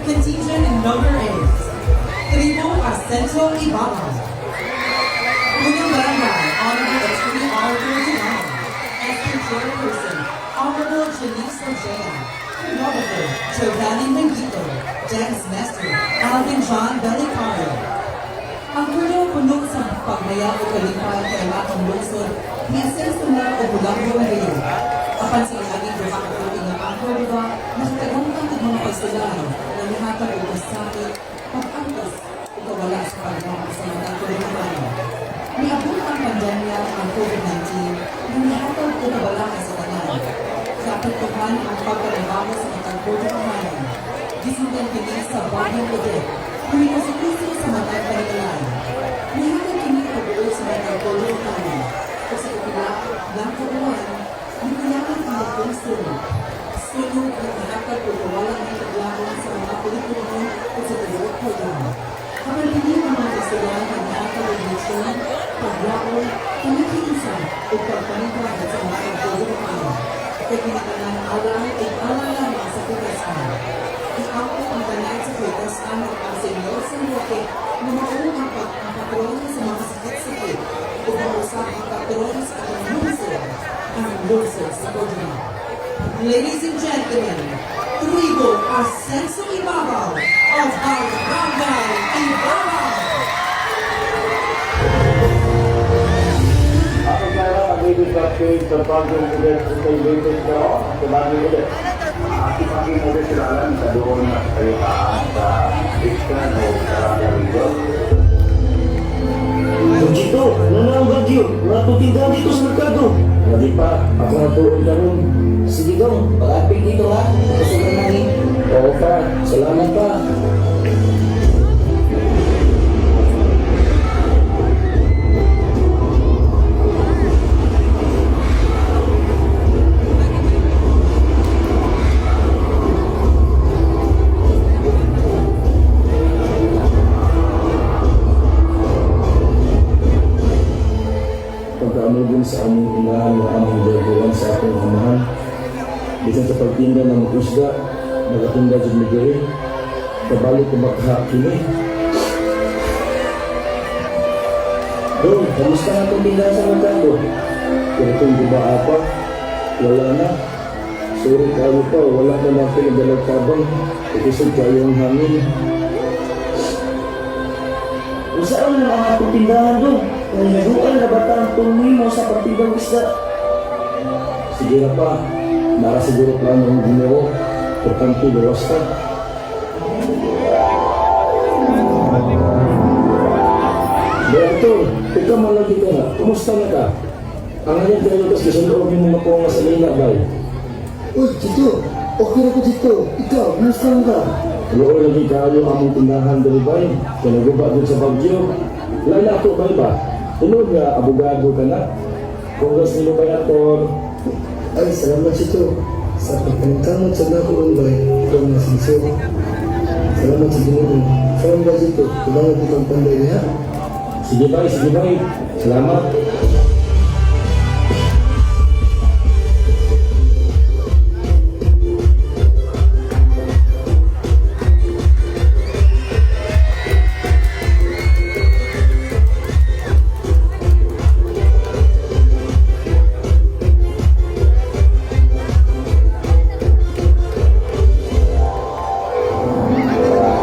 Contingent number 8. Tribo Ascenso Ibabaw. Unang barangay, Honorable Attorney Arthur Dunay. SK Chairperson, Honorable Janice Ojea. Choreographer, Giovanni Mengito. Dance Master, Alvin John Belicario. Ang Cordova puno sa pagmaya o kalipay kay ang atong lungsod, ni-asenso na o bulanggo na gayon. Apan sa iaging duha ka tuig nga ang Cordova nakatagangkang og mga pagsulay na mihatag og kasakit, pag-antos ug kawala sa pagmamahal sa mga Cordobano. Miabot ang pandemya, ang COVID-19, na mihatag og kabalaka sa tanan. Kaapektuhan ang pagtrabaho sa matag Cordobano. Gisundan kini sa Bagyong Odette, na mikasikuso sa matag panimalay. Mihatag kini pag-uod sa matag Cordobano. Ug sa ipila lang ka buwan, mikulangan ang dakong sunog. Sunog nga mihatag og kawala ng higuglaon sa mga Pilipino ug sa tibuok Cordova. Apan kini ang mga pagsulay nga mihatag og leksyon, paglaom, panaghiusa ug pagpaningkamot sa mga Cordobano. Kay kini tanan alang ug alang lamang sa kitasan. Iampo ang tanan sa kitasan ug ang Senyor San Roque nga mao ang patron sa mga sakit-sakit ug mausab ang patron sa atong lungsod, ang lungsod sa Cordova. Ladies and gentlemen, Tribo Ascenso Ibabaw of Barangay Ibabaw! Ako kaya ang update sa bagong event sa latest karon sa bagong event. Aki-paki mo din sila alam sa doon na kayo sa Dixon o sa Rigo. Dito, ano na ang bagyo? Wala itong tindahan dito sa merkado. Lagi pa, ako ang tuon karon. Sige dong, pag-apil dito ha. Kusog na nangin. Oo pa, salamat pa. Pagkaamugon sa aming inahan nga aming gagawan sa atong amahan. Bisan sa pagtinda ng isda, nagatinda jud mi diri. Kabalik ko makha kini. Dong, kamusta na itong tindahan sa merkado? Pero itong guba pa, wala na. Sorry kayo pa, wala na lang pinadalag tabang. Ikusog kayo ang hangin. Unsaon na ang atong tindahan dong? Kung naduol na ba ang tuloy mo sa pagtindang isda? Sige na pa, nara siguro plano ang Ginoo. Importante, gawas ka. Ator, ikaw man lagi ka na. Kumusta na ka? Ang ngayon kayo kas gisuloob yung mga ponga sa lina, bay. Uy, Chito! Okay na ko, Chito. Ikaw, kumusta na ka? Looy lagi kaayo among tindahan diri, bay. Kaya naguba dun sa Bagyo. Lain ako, bay ba? Tinuod nga, abogado ka na. Congrats nimo bay, Ator. Ay, salamat, Chito. Sa pagpaningkamot sa nako bay, ikaw nga sinso. Salamat sa Ginoo. Salamat ba, Chito? Kailangan ko kang panday niya. Sige bay, sige bay. Salamat.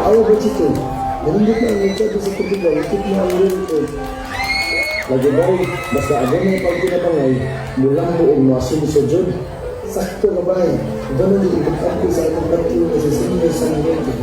Awa ba, Chito? Nalindot na ang merkado sa Portugal. Ikit na ang real. Lagi bay, basta agad na pagkinabangay, mulang buong masinso jud. Sakto na bay. Ganun din ibig ko sa atong partiyo na sa Senior San Roque.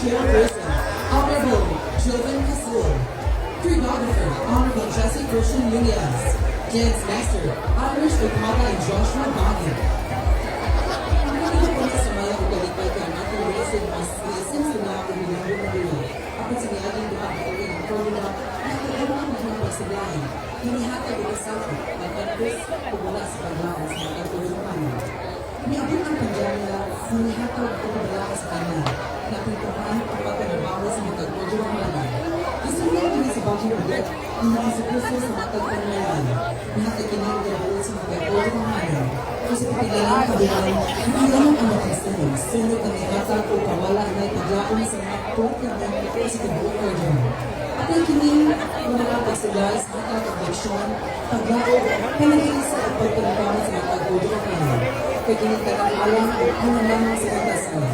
Chairperson, Honorable Joven Casul. Choreographer, Honorable Jesse Christian Nunez. Dance Master, Irish Okada and Joshua Baguio. Ang po sa maya ug kalipay kay ang atong lungsod mas niisip sa mga kumilinggo na dulo. Apan sa miaging duha ka tuig ang Cordova nakatulong ang mga pagsulay. Hinihatag og kasakop, pag-antos ug wala sa paglaom sa mga Cordovanon. Niabot ang pandemya, nihatag og kabalaka sa tanan. Napintuhan ang pagkanabaho sa mga Cordovanon. Isulat kini sa Bagong Ulit ang nakasupuso sa matag pamayan. Nihatag kini og kalabuot sa mga Cordovanon. Kung sa kapilalang kabuhan, hindi lamang ang makasunod, sunod ang ihatag o kawala na paglaom sa mga propya sa tibuok Cordova. Apil kini ng mga pagsulay sa hatag og leksyon, paglaom, panag-iisa at pagkamukamot sa mga Cordovanon. Kay kini tanang alam o una lamang sa katasan.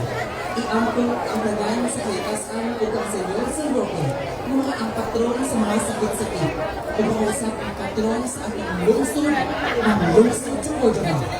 Iampong ang tanan sa kalikasan ug ang Senyor San Roque nga mga ang patron sa mga sakit-sakit ug mausap ang patron sa atong lungsod, ang lungsod sa Cordova.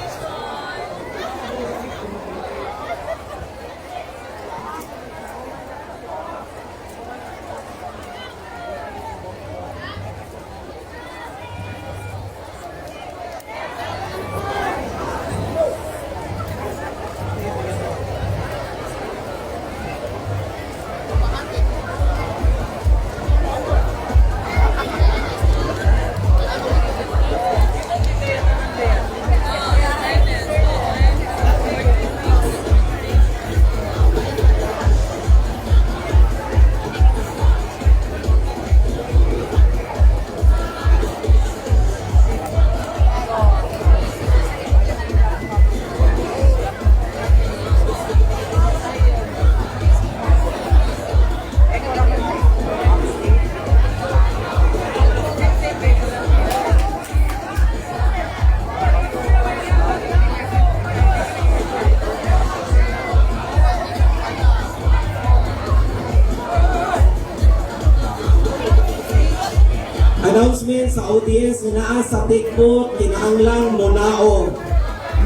Announcement sa audience nga naa sa tikbot, kinahanglan munaog.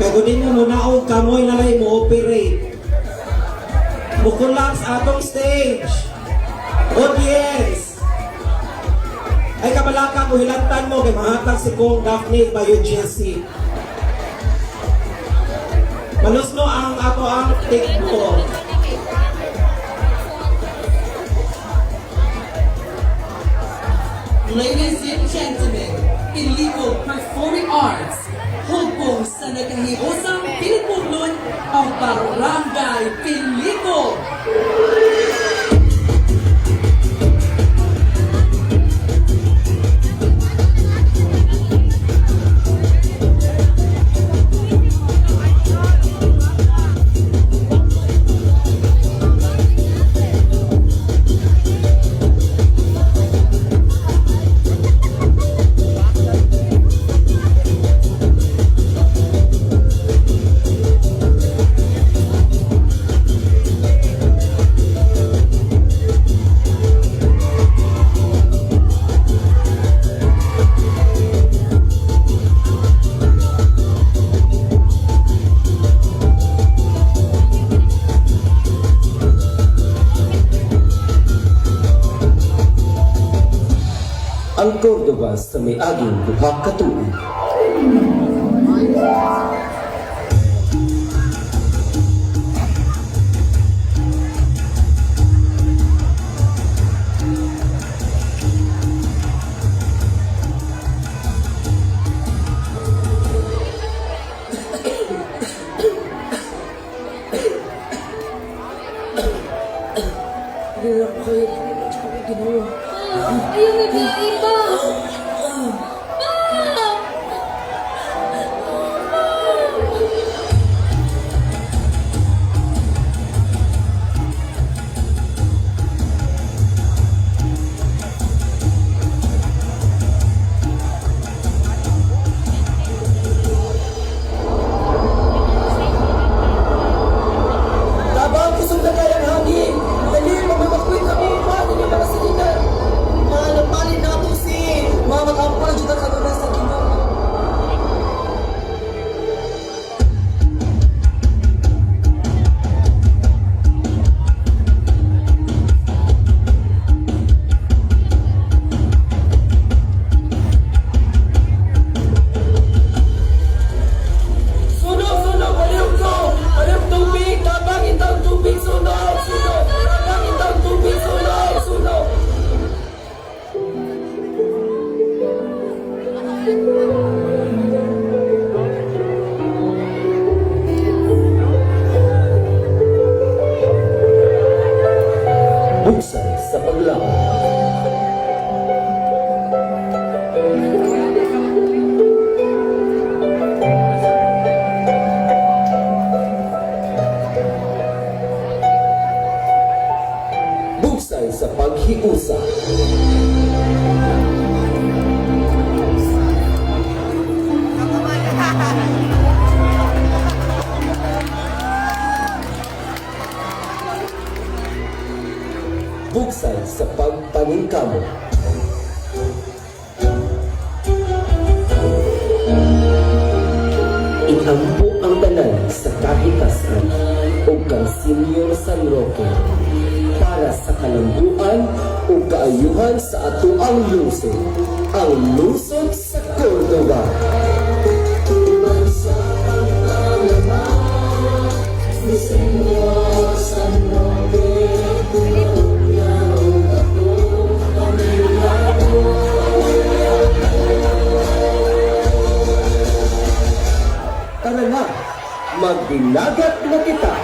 Kay kung di mo munaog, kamoy na lang mo operate. Mo-collapse atong stage. Audience. Ay kabalaka kung hilantan mo kay mahatag si Kong Daphne Biogesic. Malusno ang ato ang tikbot. Ladies and gentlemen, Illegal Performing Arts, hugpong sa nagkahiusang Pilipulon ang Barangay Pilipo. Ang Cordova sa may-aging duha ka tuig. Hindi na ako kaya. Hindi na ako ginawa. Ayaw may biyahe pa. Pa! Tabang, kusog na kayang hangin! Dali, mag-evacuate kami! Paano niyo mga silina? Mahal ang palin nato si paghiusa. Bugsay sa pagpaningkamot. Inampo ang tanan sa kahikasan ug kang Senior San Roque para sa kalambuan ug kaayuhan sa atoang lungsod, ang lungsod sa Cordova. Tara na, magdinagat na kita!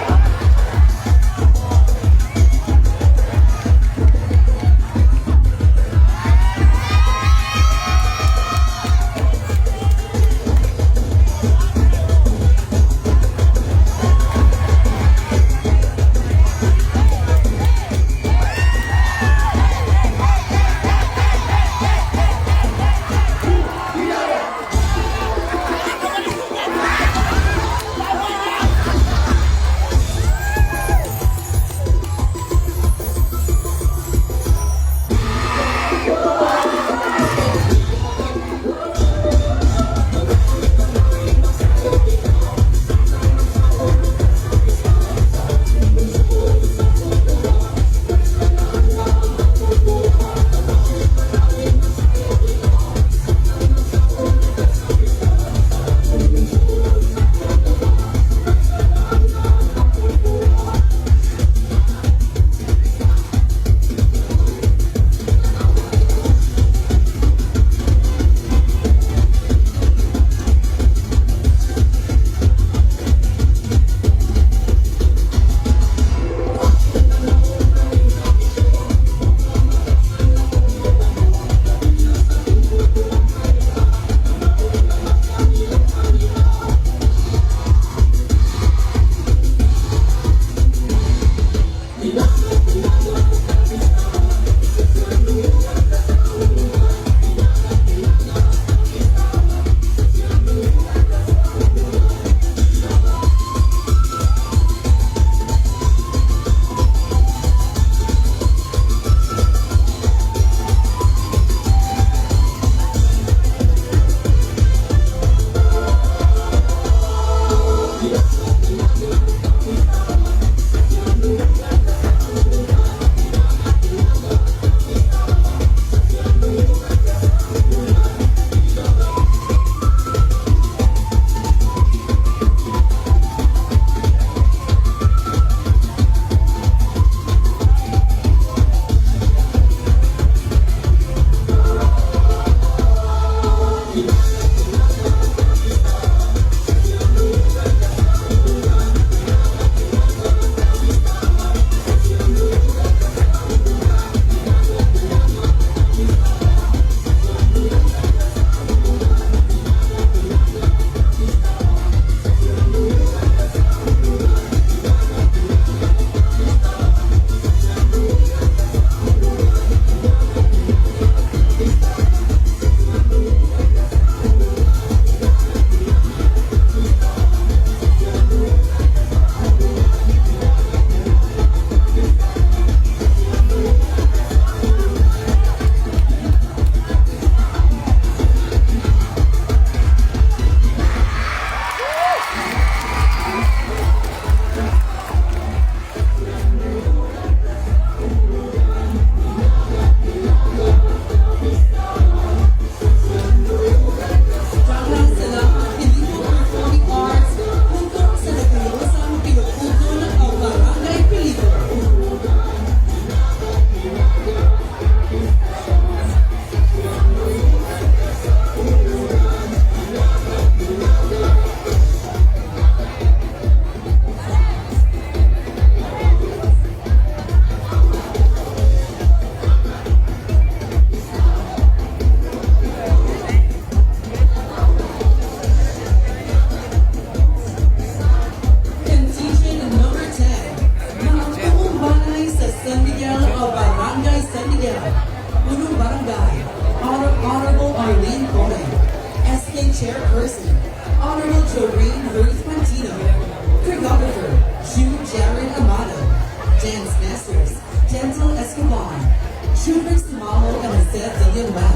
young man.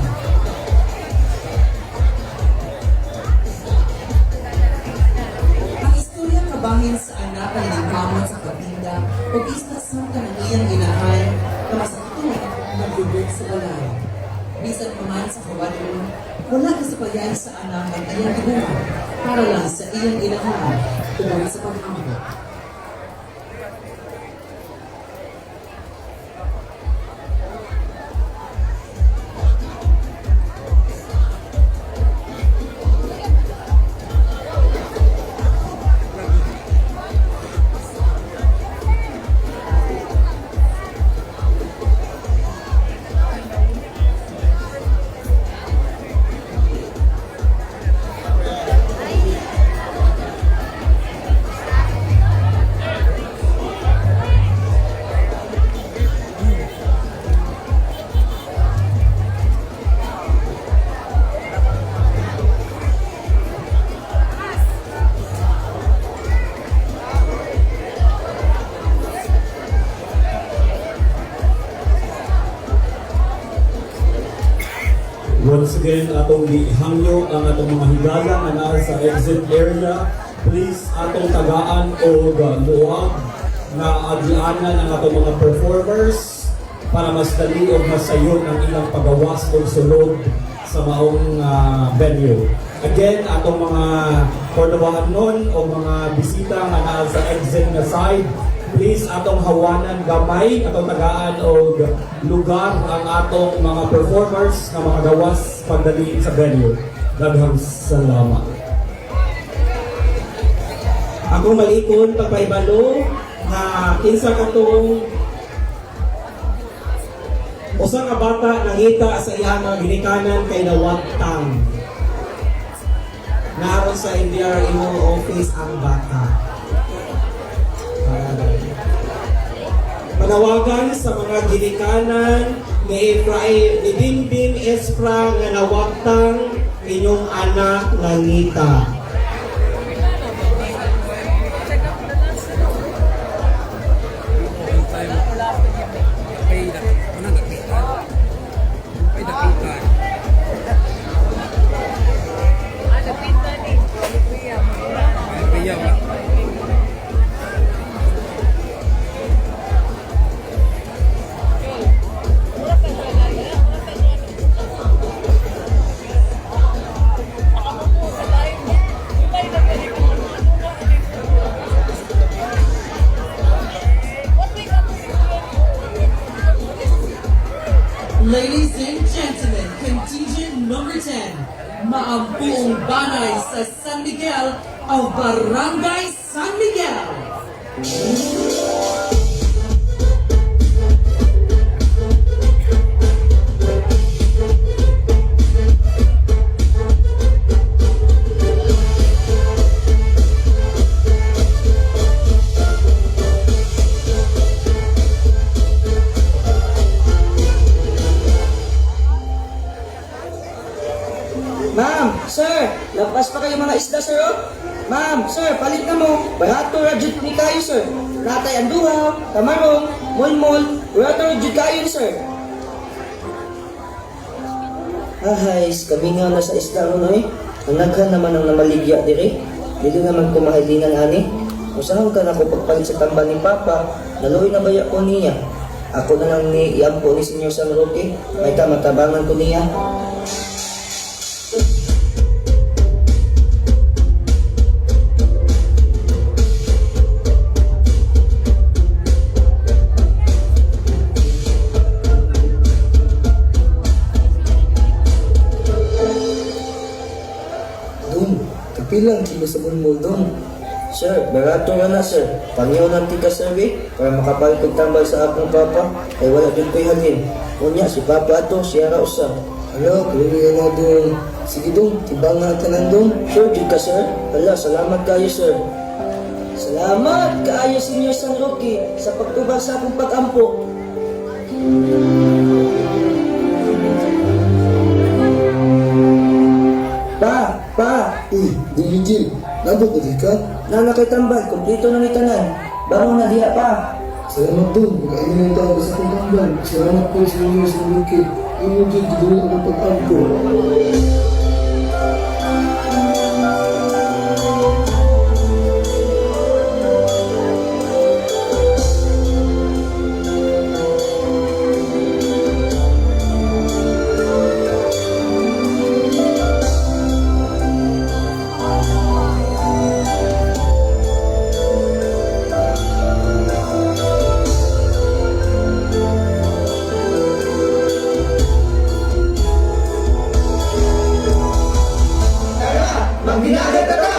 Ang istorya kabahin sa anak nga naningkamot sa pagtinda og isda samtang ang iyang inahan na masakiton naglubog sa balay. Bisan pa man sa kawadron, wala kasapayan sa anak ang iyang gibuhat para lang sa iyang inahan tungod sa pag-ampo. Once again, atong gihangyo ang atong mga higala nga naa sa exit area. Please atong tagaan og luwag nga agianan ang atong mga performers para mas dali o mas sayon ang ilang pagawas o sulod sa maong venue. Again, atong mga Cordobahanon o mga bisita nga naa sa exit nga side, please atong hawanan gamay, atong tagaan og lugar ang atong mga performers nga makagawas pagdali sa venue. Daghang salamat. Ako malikon pagpaibalo nga kinsa katong usa ka bata nangita sa iyang mga ginikanan kay nawagtang. Naron sa NDRMO office ang bata. Panawagan sa mga ginikanan ni Efraim, ni Bimbim Espra nga nawagtang inyong anak nangita. Ladies and gentlemen, contingent number 10, maampuong banay sa San Miguel of Barangay San Miguel. Ma'am, sir, lampas pa kayo mga isda, sir, oh. Ma'am, sir, palit na mo. Barato ra jud ni kayo, sir. Natay ang duhaw, tamarong, molmol, barato ra jud kayo, sir. Ahay, kamingaw na sa isda mo, noy. Ang naghan naman ang namaligya diri. Dili naman ko mahilinan ani. Usahon ka na ko pagpalit sa tambal ni Papa, naluoy na baya ko niya. Ako na lang ni iampo ni Senyor San Roque, may matabangan ko niya. Dong, kapilang kilo sa mulmul, dong. Sir, barato nga na sir. Pangyaw ng tika sir eh, para makapalit kog tambal sa akong papa. Ay wala jud ko'y halin. Unya si papa ato siya ra usa. Hala, kaluoy na dong. Sige dong, tibang nga tanan dong. Sure jud ka sir. Hala, salamat kayo sir. Salamat kaayo Senior San Roque sa pagtubag sa akong pag-ampo. Pa, pa, Uy, dong Eugene, nabot na di ka? nana kay tambal, kumpleto na ni tanan. Bangon na diha pa. Salamat dong, mag-ayun lang tao sa akong tambal. Salamat po sa inyo, San Roque. Imo gyud gidula ang pag-ampo. Maghinagat na ta!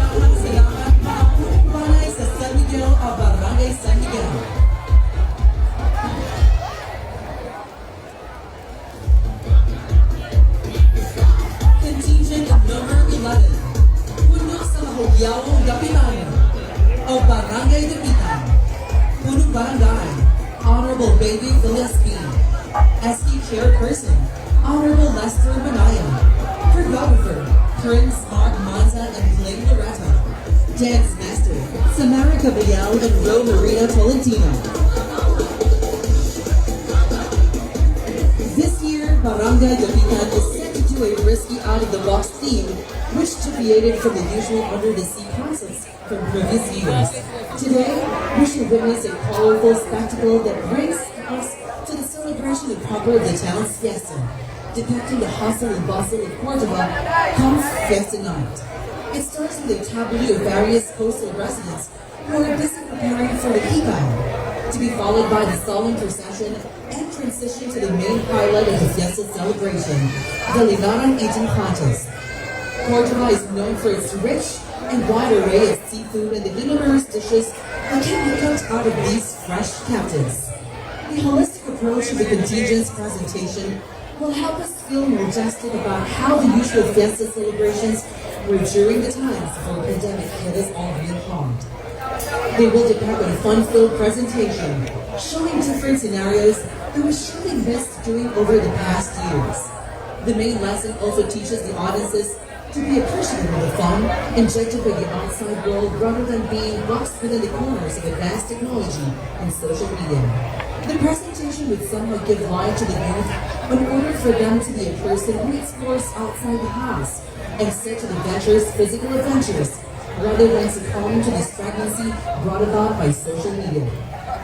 Daghang salamat mga punong banay sa San Miguel o Barangay San Miguel. Contingent number 11. Puno sa Mahugyawong Dapitan o Barangay Dapitan. Punong Barangay, Honorable Baby Gillespie. SK Chairperson, Honorable Lester Manaya. Choreographer, Prince Mark Monza and Clay Loretto. Dance Master, Samara Caballel and Ro Marina Tolentino. This year, Barangay Dapitan is set to do a risky out-of-the-box theme, which deviated from the usual under-the-sea concepts from previous years. Today, we shall witness a colorful spectacle that brings us to the celebration of proper of the town's fiesta, depicting the hustle and bustle of Cordova comes Fiesta Night. It starts with a tableau of various coastal residents who are busy preparing for the hikaw, to be followed by the solemn procession and transition to the main highlight of the fiesta celebration, the Linaran Eating Contest. Cordova is known for its rich and wide array of seafood and the numerous dishes that can be cooked out of these fresh captives. The holistic approach of the contingent's presentation will help us feel more majestic about how the usual fiesta celebrations were during the times before the pandemic hit us all real hard. They will depict a fun-filled presentation showing different scenarios that we surely missed doing over the past years. The main lesson also teaches the audiences to be appreciative of the fun injected by the outside world rather than being boxed within the corners of advanced technology and social media. The presentation competition would somehow give life to the youth in order for them to be a person who explores outside the house and search of adventures, physical adventures, rather than succumbing to this pregnancy brought about by social media.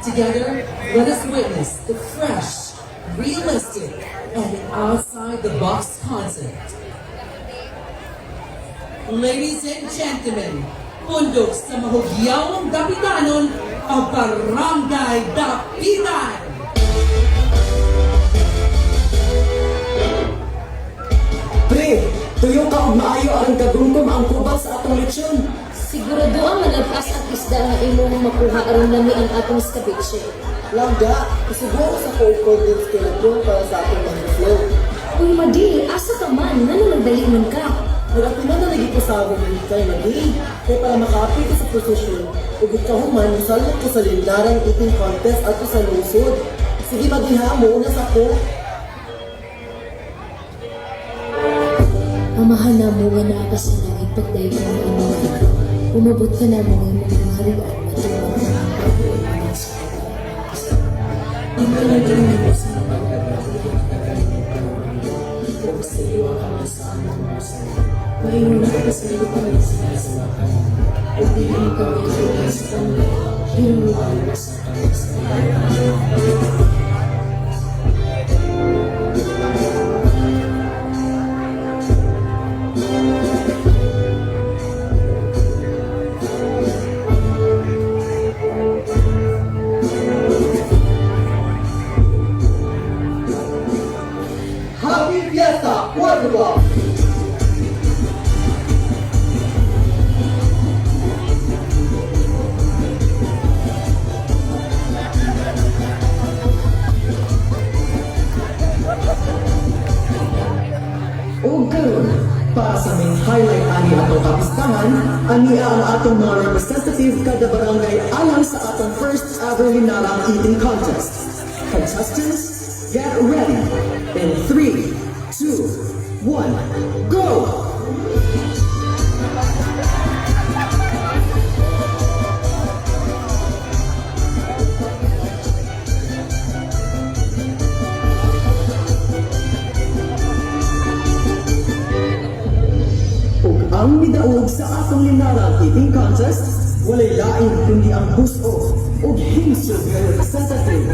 Together, let us witness the fresh, realistic, and outside-the-box concept. Ladies and gentlemen, pundok sa mahugyawang Dapitanon, ang Barangay Dapitan! Pre, tuyo ka og maayo aron kagungkom ang kubal sa atong lechon. Sigurado ang malabas ang isda nga imong makuha aron lami ang atong escabeche. Langga, isiguro sa cold drinks kay lagyon para sa atong mango flow. Uy, Madi, asa ka man? Ngano nagdali man ka? Nag-apila na lagi ko sa akong kay Madi. Kay para makaapil ko sa prosesyon, ug kahuman mosalot ko sa Lindarang Eating Contest ato sa lungsod. Sige Madi ha, muuna sa ko. Amahan namo nga naa ka sa langit, pagdayon ang imong ikaw. Umabot ka namo ang imong kaharian, matuman ang imong pagbuot dinhi sa tanan. Happy Fiesta, Córdoba! Ug karon, para sa main highlight ani atong kapistahan, ania ang atong mga representative kada barangay alang sa atong first ever Hinarang Eating Contest. Contestants, get ready. In 3, 2, 1, go! Ug ang midaog sa atong Linarang Eating Contest, walay lain kundi ang buso ug himsog nga representative.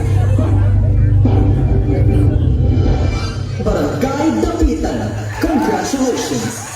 Barangay Dapitan. Congratulations!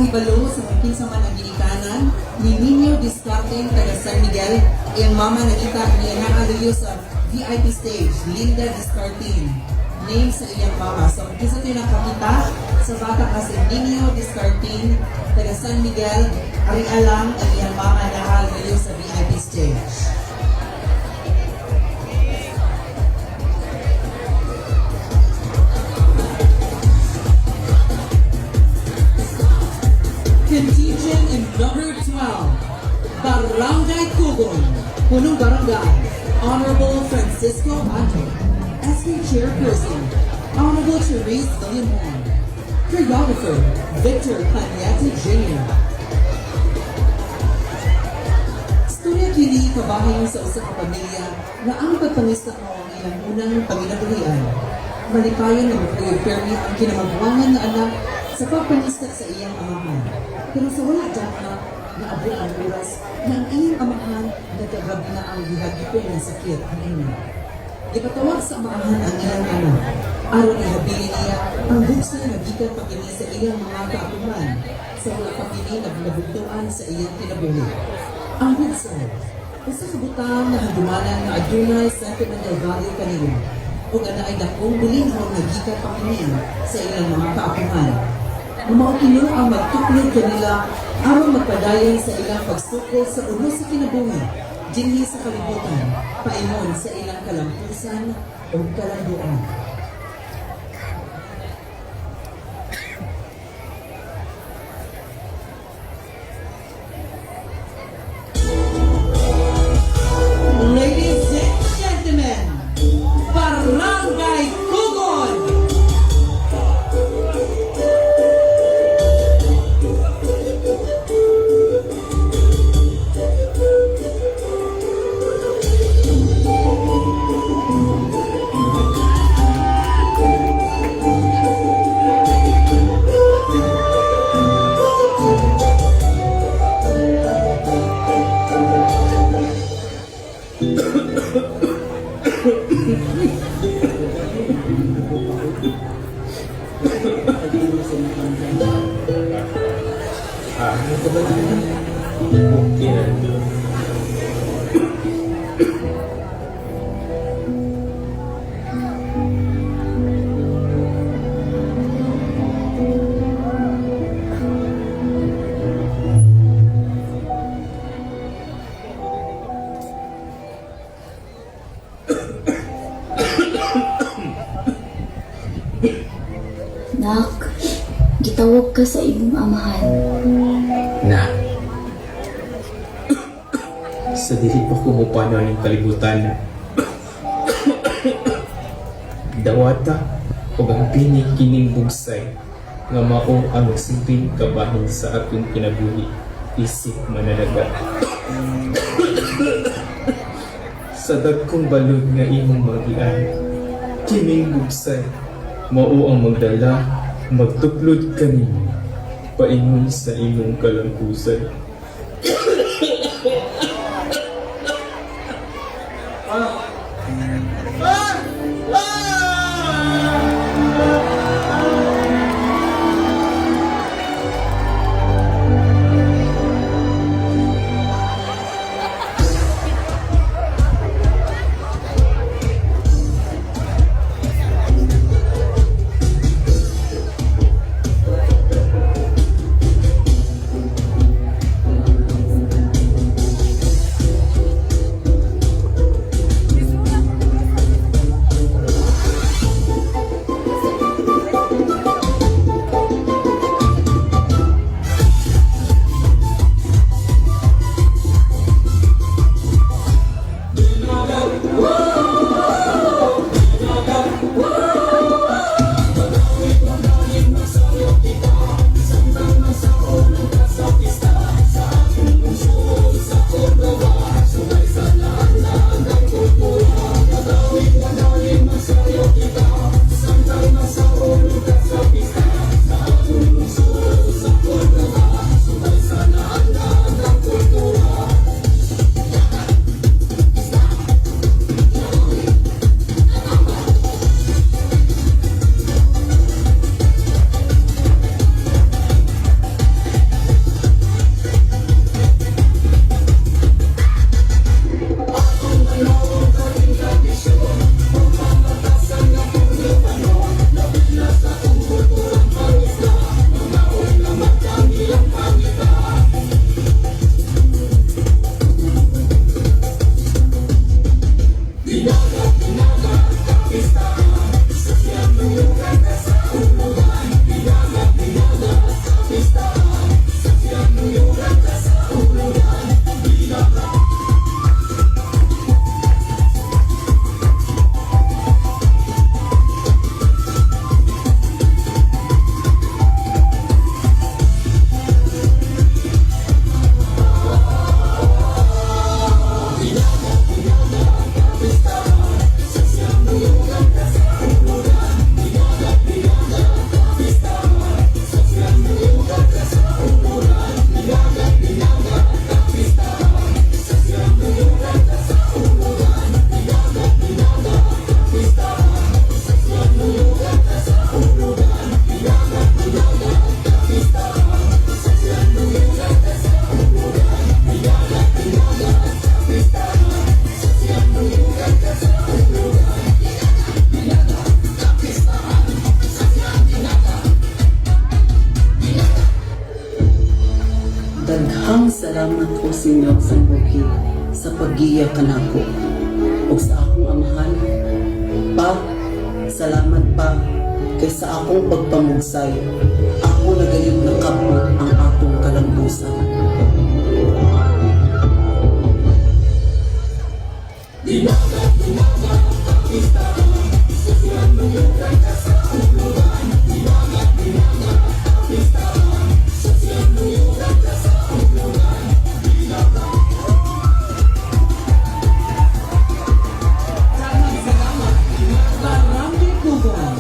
Makahibalo sa kung kinsa man ang ginikanan ni Nino Discarte, taga San Miguel. Iyang mama nakita niya naaluyo sa VIP stage, Linda Discartin. Name sa iyang mama. So kung kinsa tayo nakakita sa bata nga si Nino Discartin, taga San Miguel, ari alang ang iyang mama naaluyo sa VIP stage. Contingent in number 12, Barangay Kugon, Punong Barangay, Honorable Francisco Anto, SK Chairperson, Honorable Therese Villamor, Choreographer, Victor Cañete Jr. Storya kini kabahin sa usa ka pamilya nga ang pagpangisda mao ang ilang unang panginabuhian. Malipayon nga mokuyog permi ang kinamagwangan nga anak sa pagpangisda sa iyang amahan. Pero sa wala dama, naabot ang oras na ang iyang amahan nagagrabe na ang gihagipon ng sakit niini. Gipatawag sa amahan ang iyang anak aron ihabili niya ang bugsay nga gikan pa kini sa iyang mga kaapuhan sa wala pa kini nabugtuan sa iyang kinabuhi. Ang bugsay, usa ka butang nga handumanan nga adunay sentimental value kanila ug anaay dakong bulinhon nga gikan pa kini sa ilang mga kaapuhan. Mao kini ang magtuklod kanila aron magpadayon sa ilang pagsukol sa ulo sa kinabuhi dinhi sa kalibutan, paingon sa ilang kalampusan ug kalambuan. Ladies and gentlemen, Barangay Kugon! Ah, ano ba dito? Okay na. Nak, gitawag ka sa imong amahan. Na. Sa dili pa ko mupanaw ning kalibutan. Dawata og ang pini kining bugsay nga mao ang magsilbing kabahin sa akong kinabuhi isip mananaga. Sa dagkong balod nga imong magian, kining bugsay mao ang magdala, magtuklod kanimo paingon sa imong kalampusan. Daghang salamat o Senyor San Roque sa paggiya kanako ug sa akong amahan. Pa, salamat pa kay sa akong pagpamugsay, ako na gayud nakabot ang atong kalambusan. Daghang salamat, Barangay Pugon.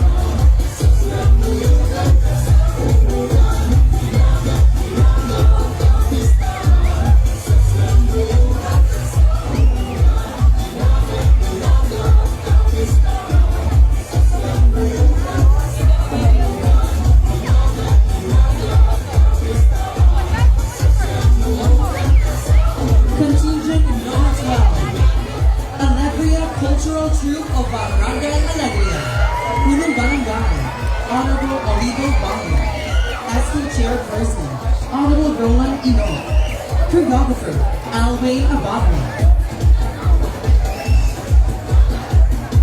Contingent number 12, Alegria Cultural Troupe of Barangay Alegria. Punong Barangay, Honorable Olivo Bangla. SK Chairperson, Honorable Roland Ino. Choreographer, Alwayne Ababra.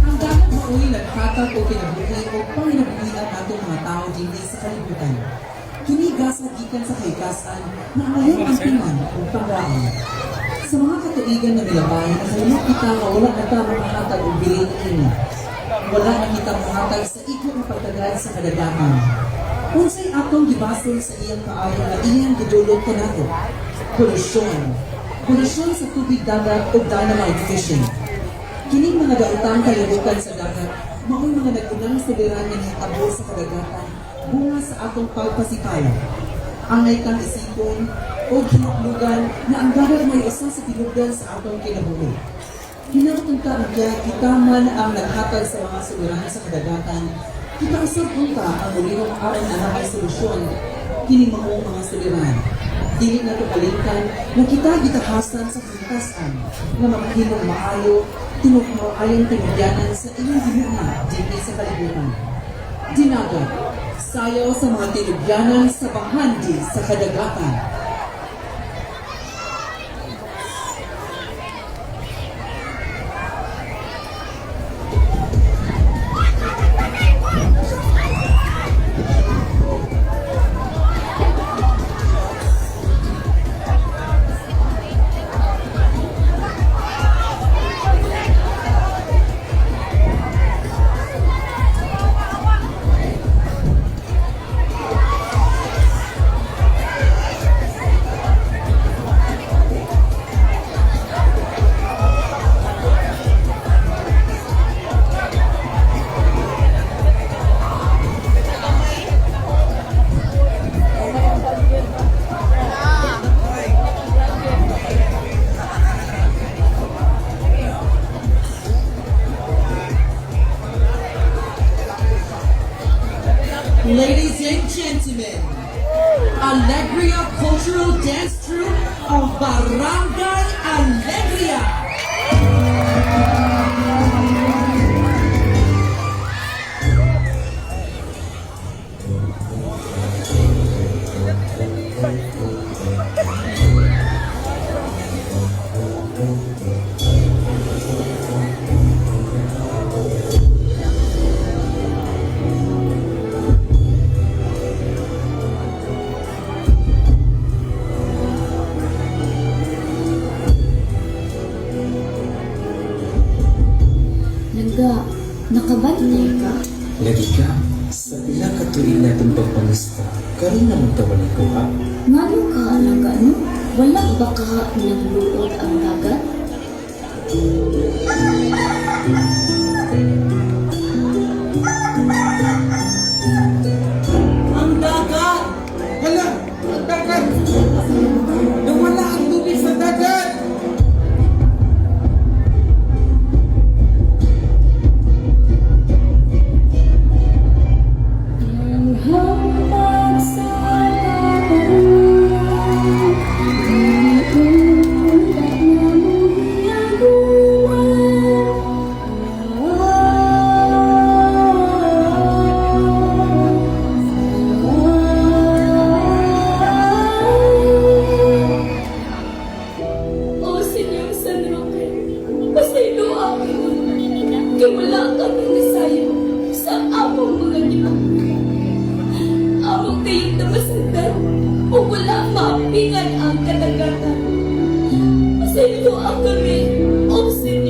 Ang dagat mao'y naghatag og kinabuhi o panginabuhian atong mga tao dinhi sa kalibutan. Kini gasa gikan sa kahikasan na angayang ampingan o pangwaon. Sa mga katuigan na milabay, nakahimot kita nga wala na ta makahatag og bilin ini. Wala na kita mahatag sa igo nga pagtagad sa kadagatan. Unsay atong gibasol sa iyang kaayo nga iyang gidulot kanato? Polusyon. Polusyon sa tubig dagat o dynamite fishing. Kining mga daotang kalibutan sa dagat, mao'y mga nag-unang suliran nga nihitabo sa kadagatan bunga sa atong pagpasipala. Angay kang isipon o hinuklugan na ang dagat may usa sa tinubdan sa atong kinabuhi. Hinaot unta ang kaya kita man ang naghatag sa mga suliran sa kadagatan, kita usab unta ang mulihok aron anaay solusyon kini maong mga suliran. Dili nato kalimtan nga kita gitahasan sa kahikasan nga makahimong maayo tinuod maayong tinugyanan sa iyong gibuhat dinhi sa kalibutan. Dinagat, sayaw sa mga tinugyanan sa bahandi sa kadagatan. Ladies and gentlemen, Alegria Cultural Dance Troupe of Barangay Alegria. Langga, nakabantay ka? Lagi ka, sa pila ka tuig natong pagpangista, karon naman ta walay kuha. Ngano ka, langga, no? Wala ba ka nagluod ang dagat? Ang dagat! Hala! Ang dagat! Nawala ang tubig sa dagat! Ang hapag sa kaparulan, dili unta na mo hiyaguan. kahigatan. Pasayloa kami, O Senyor.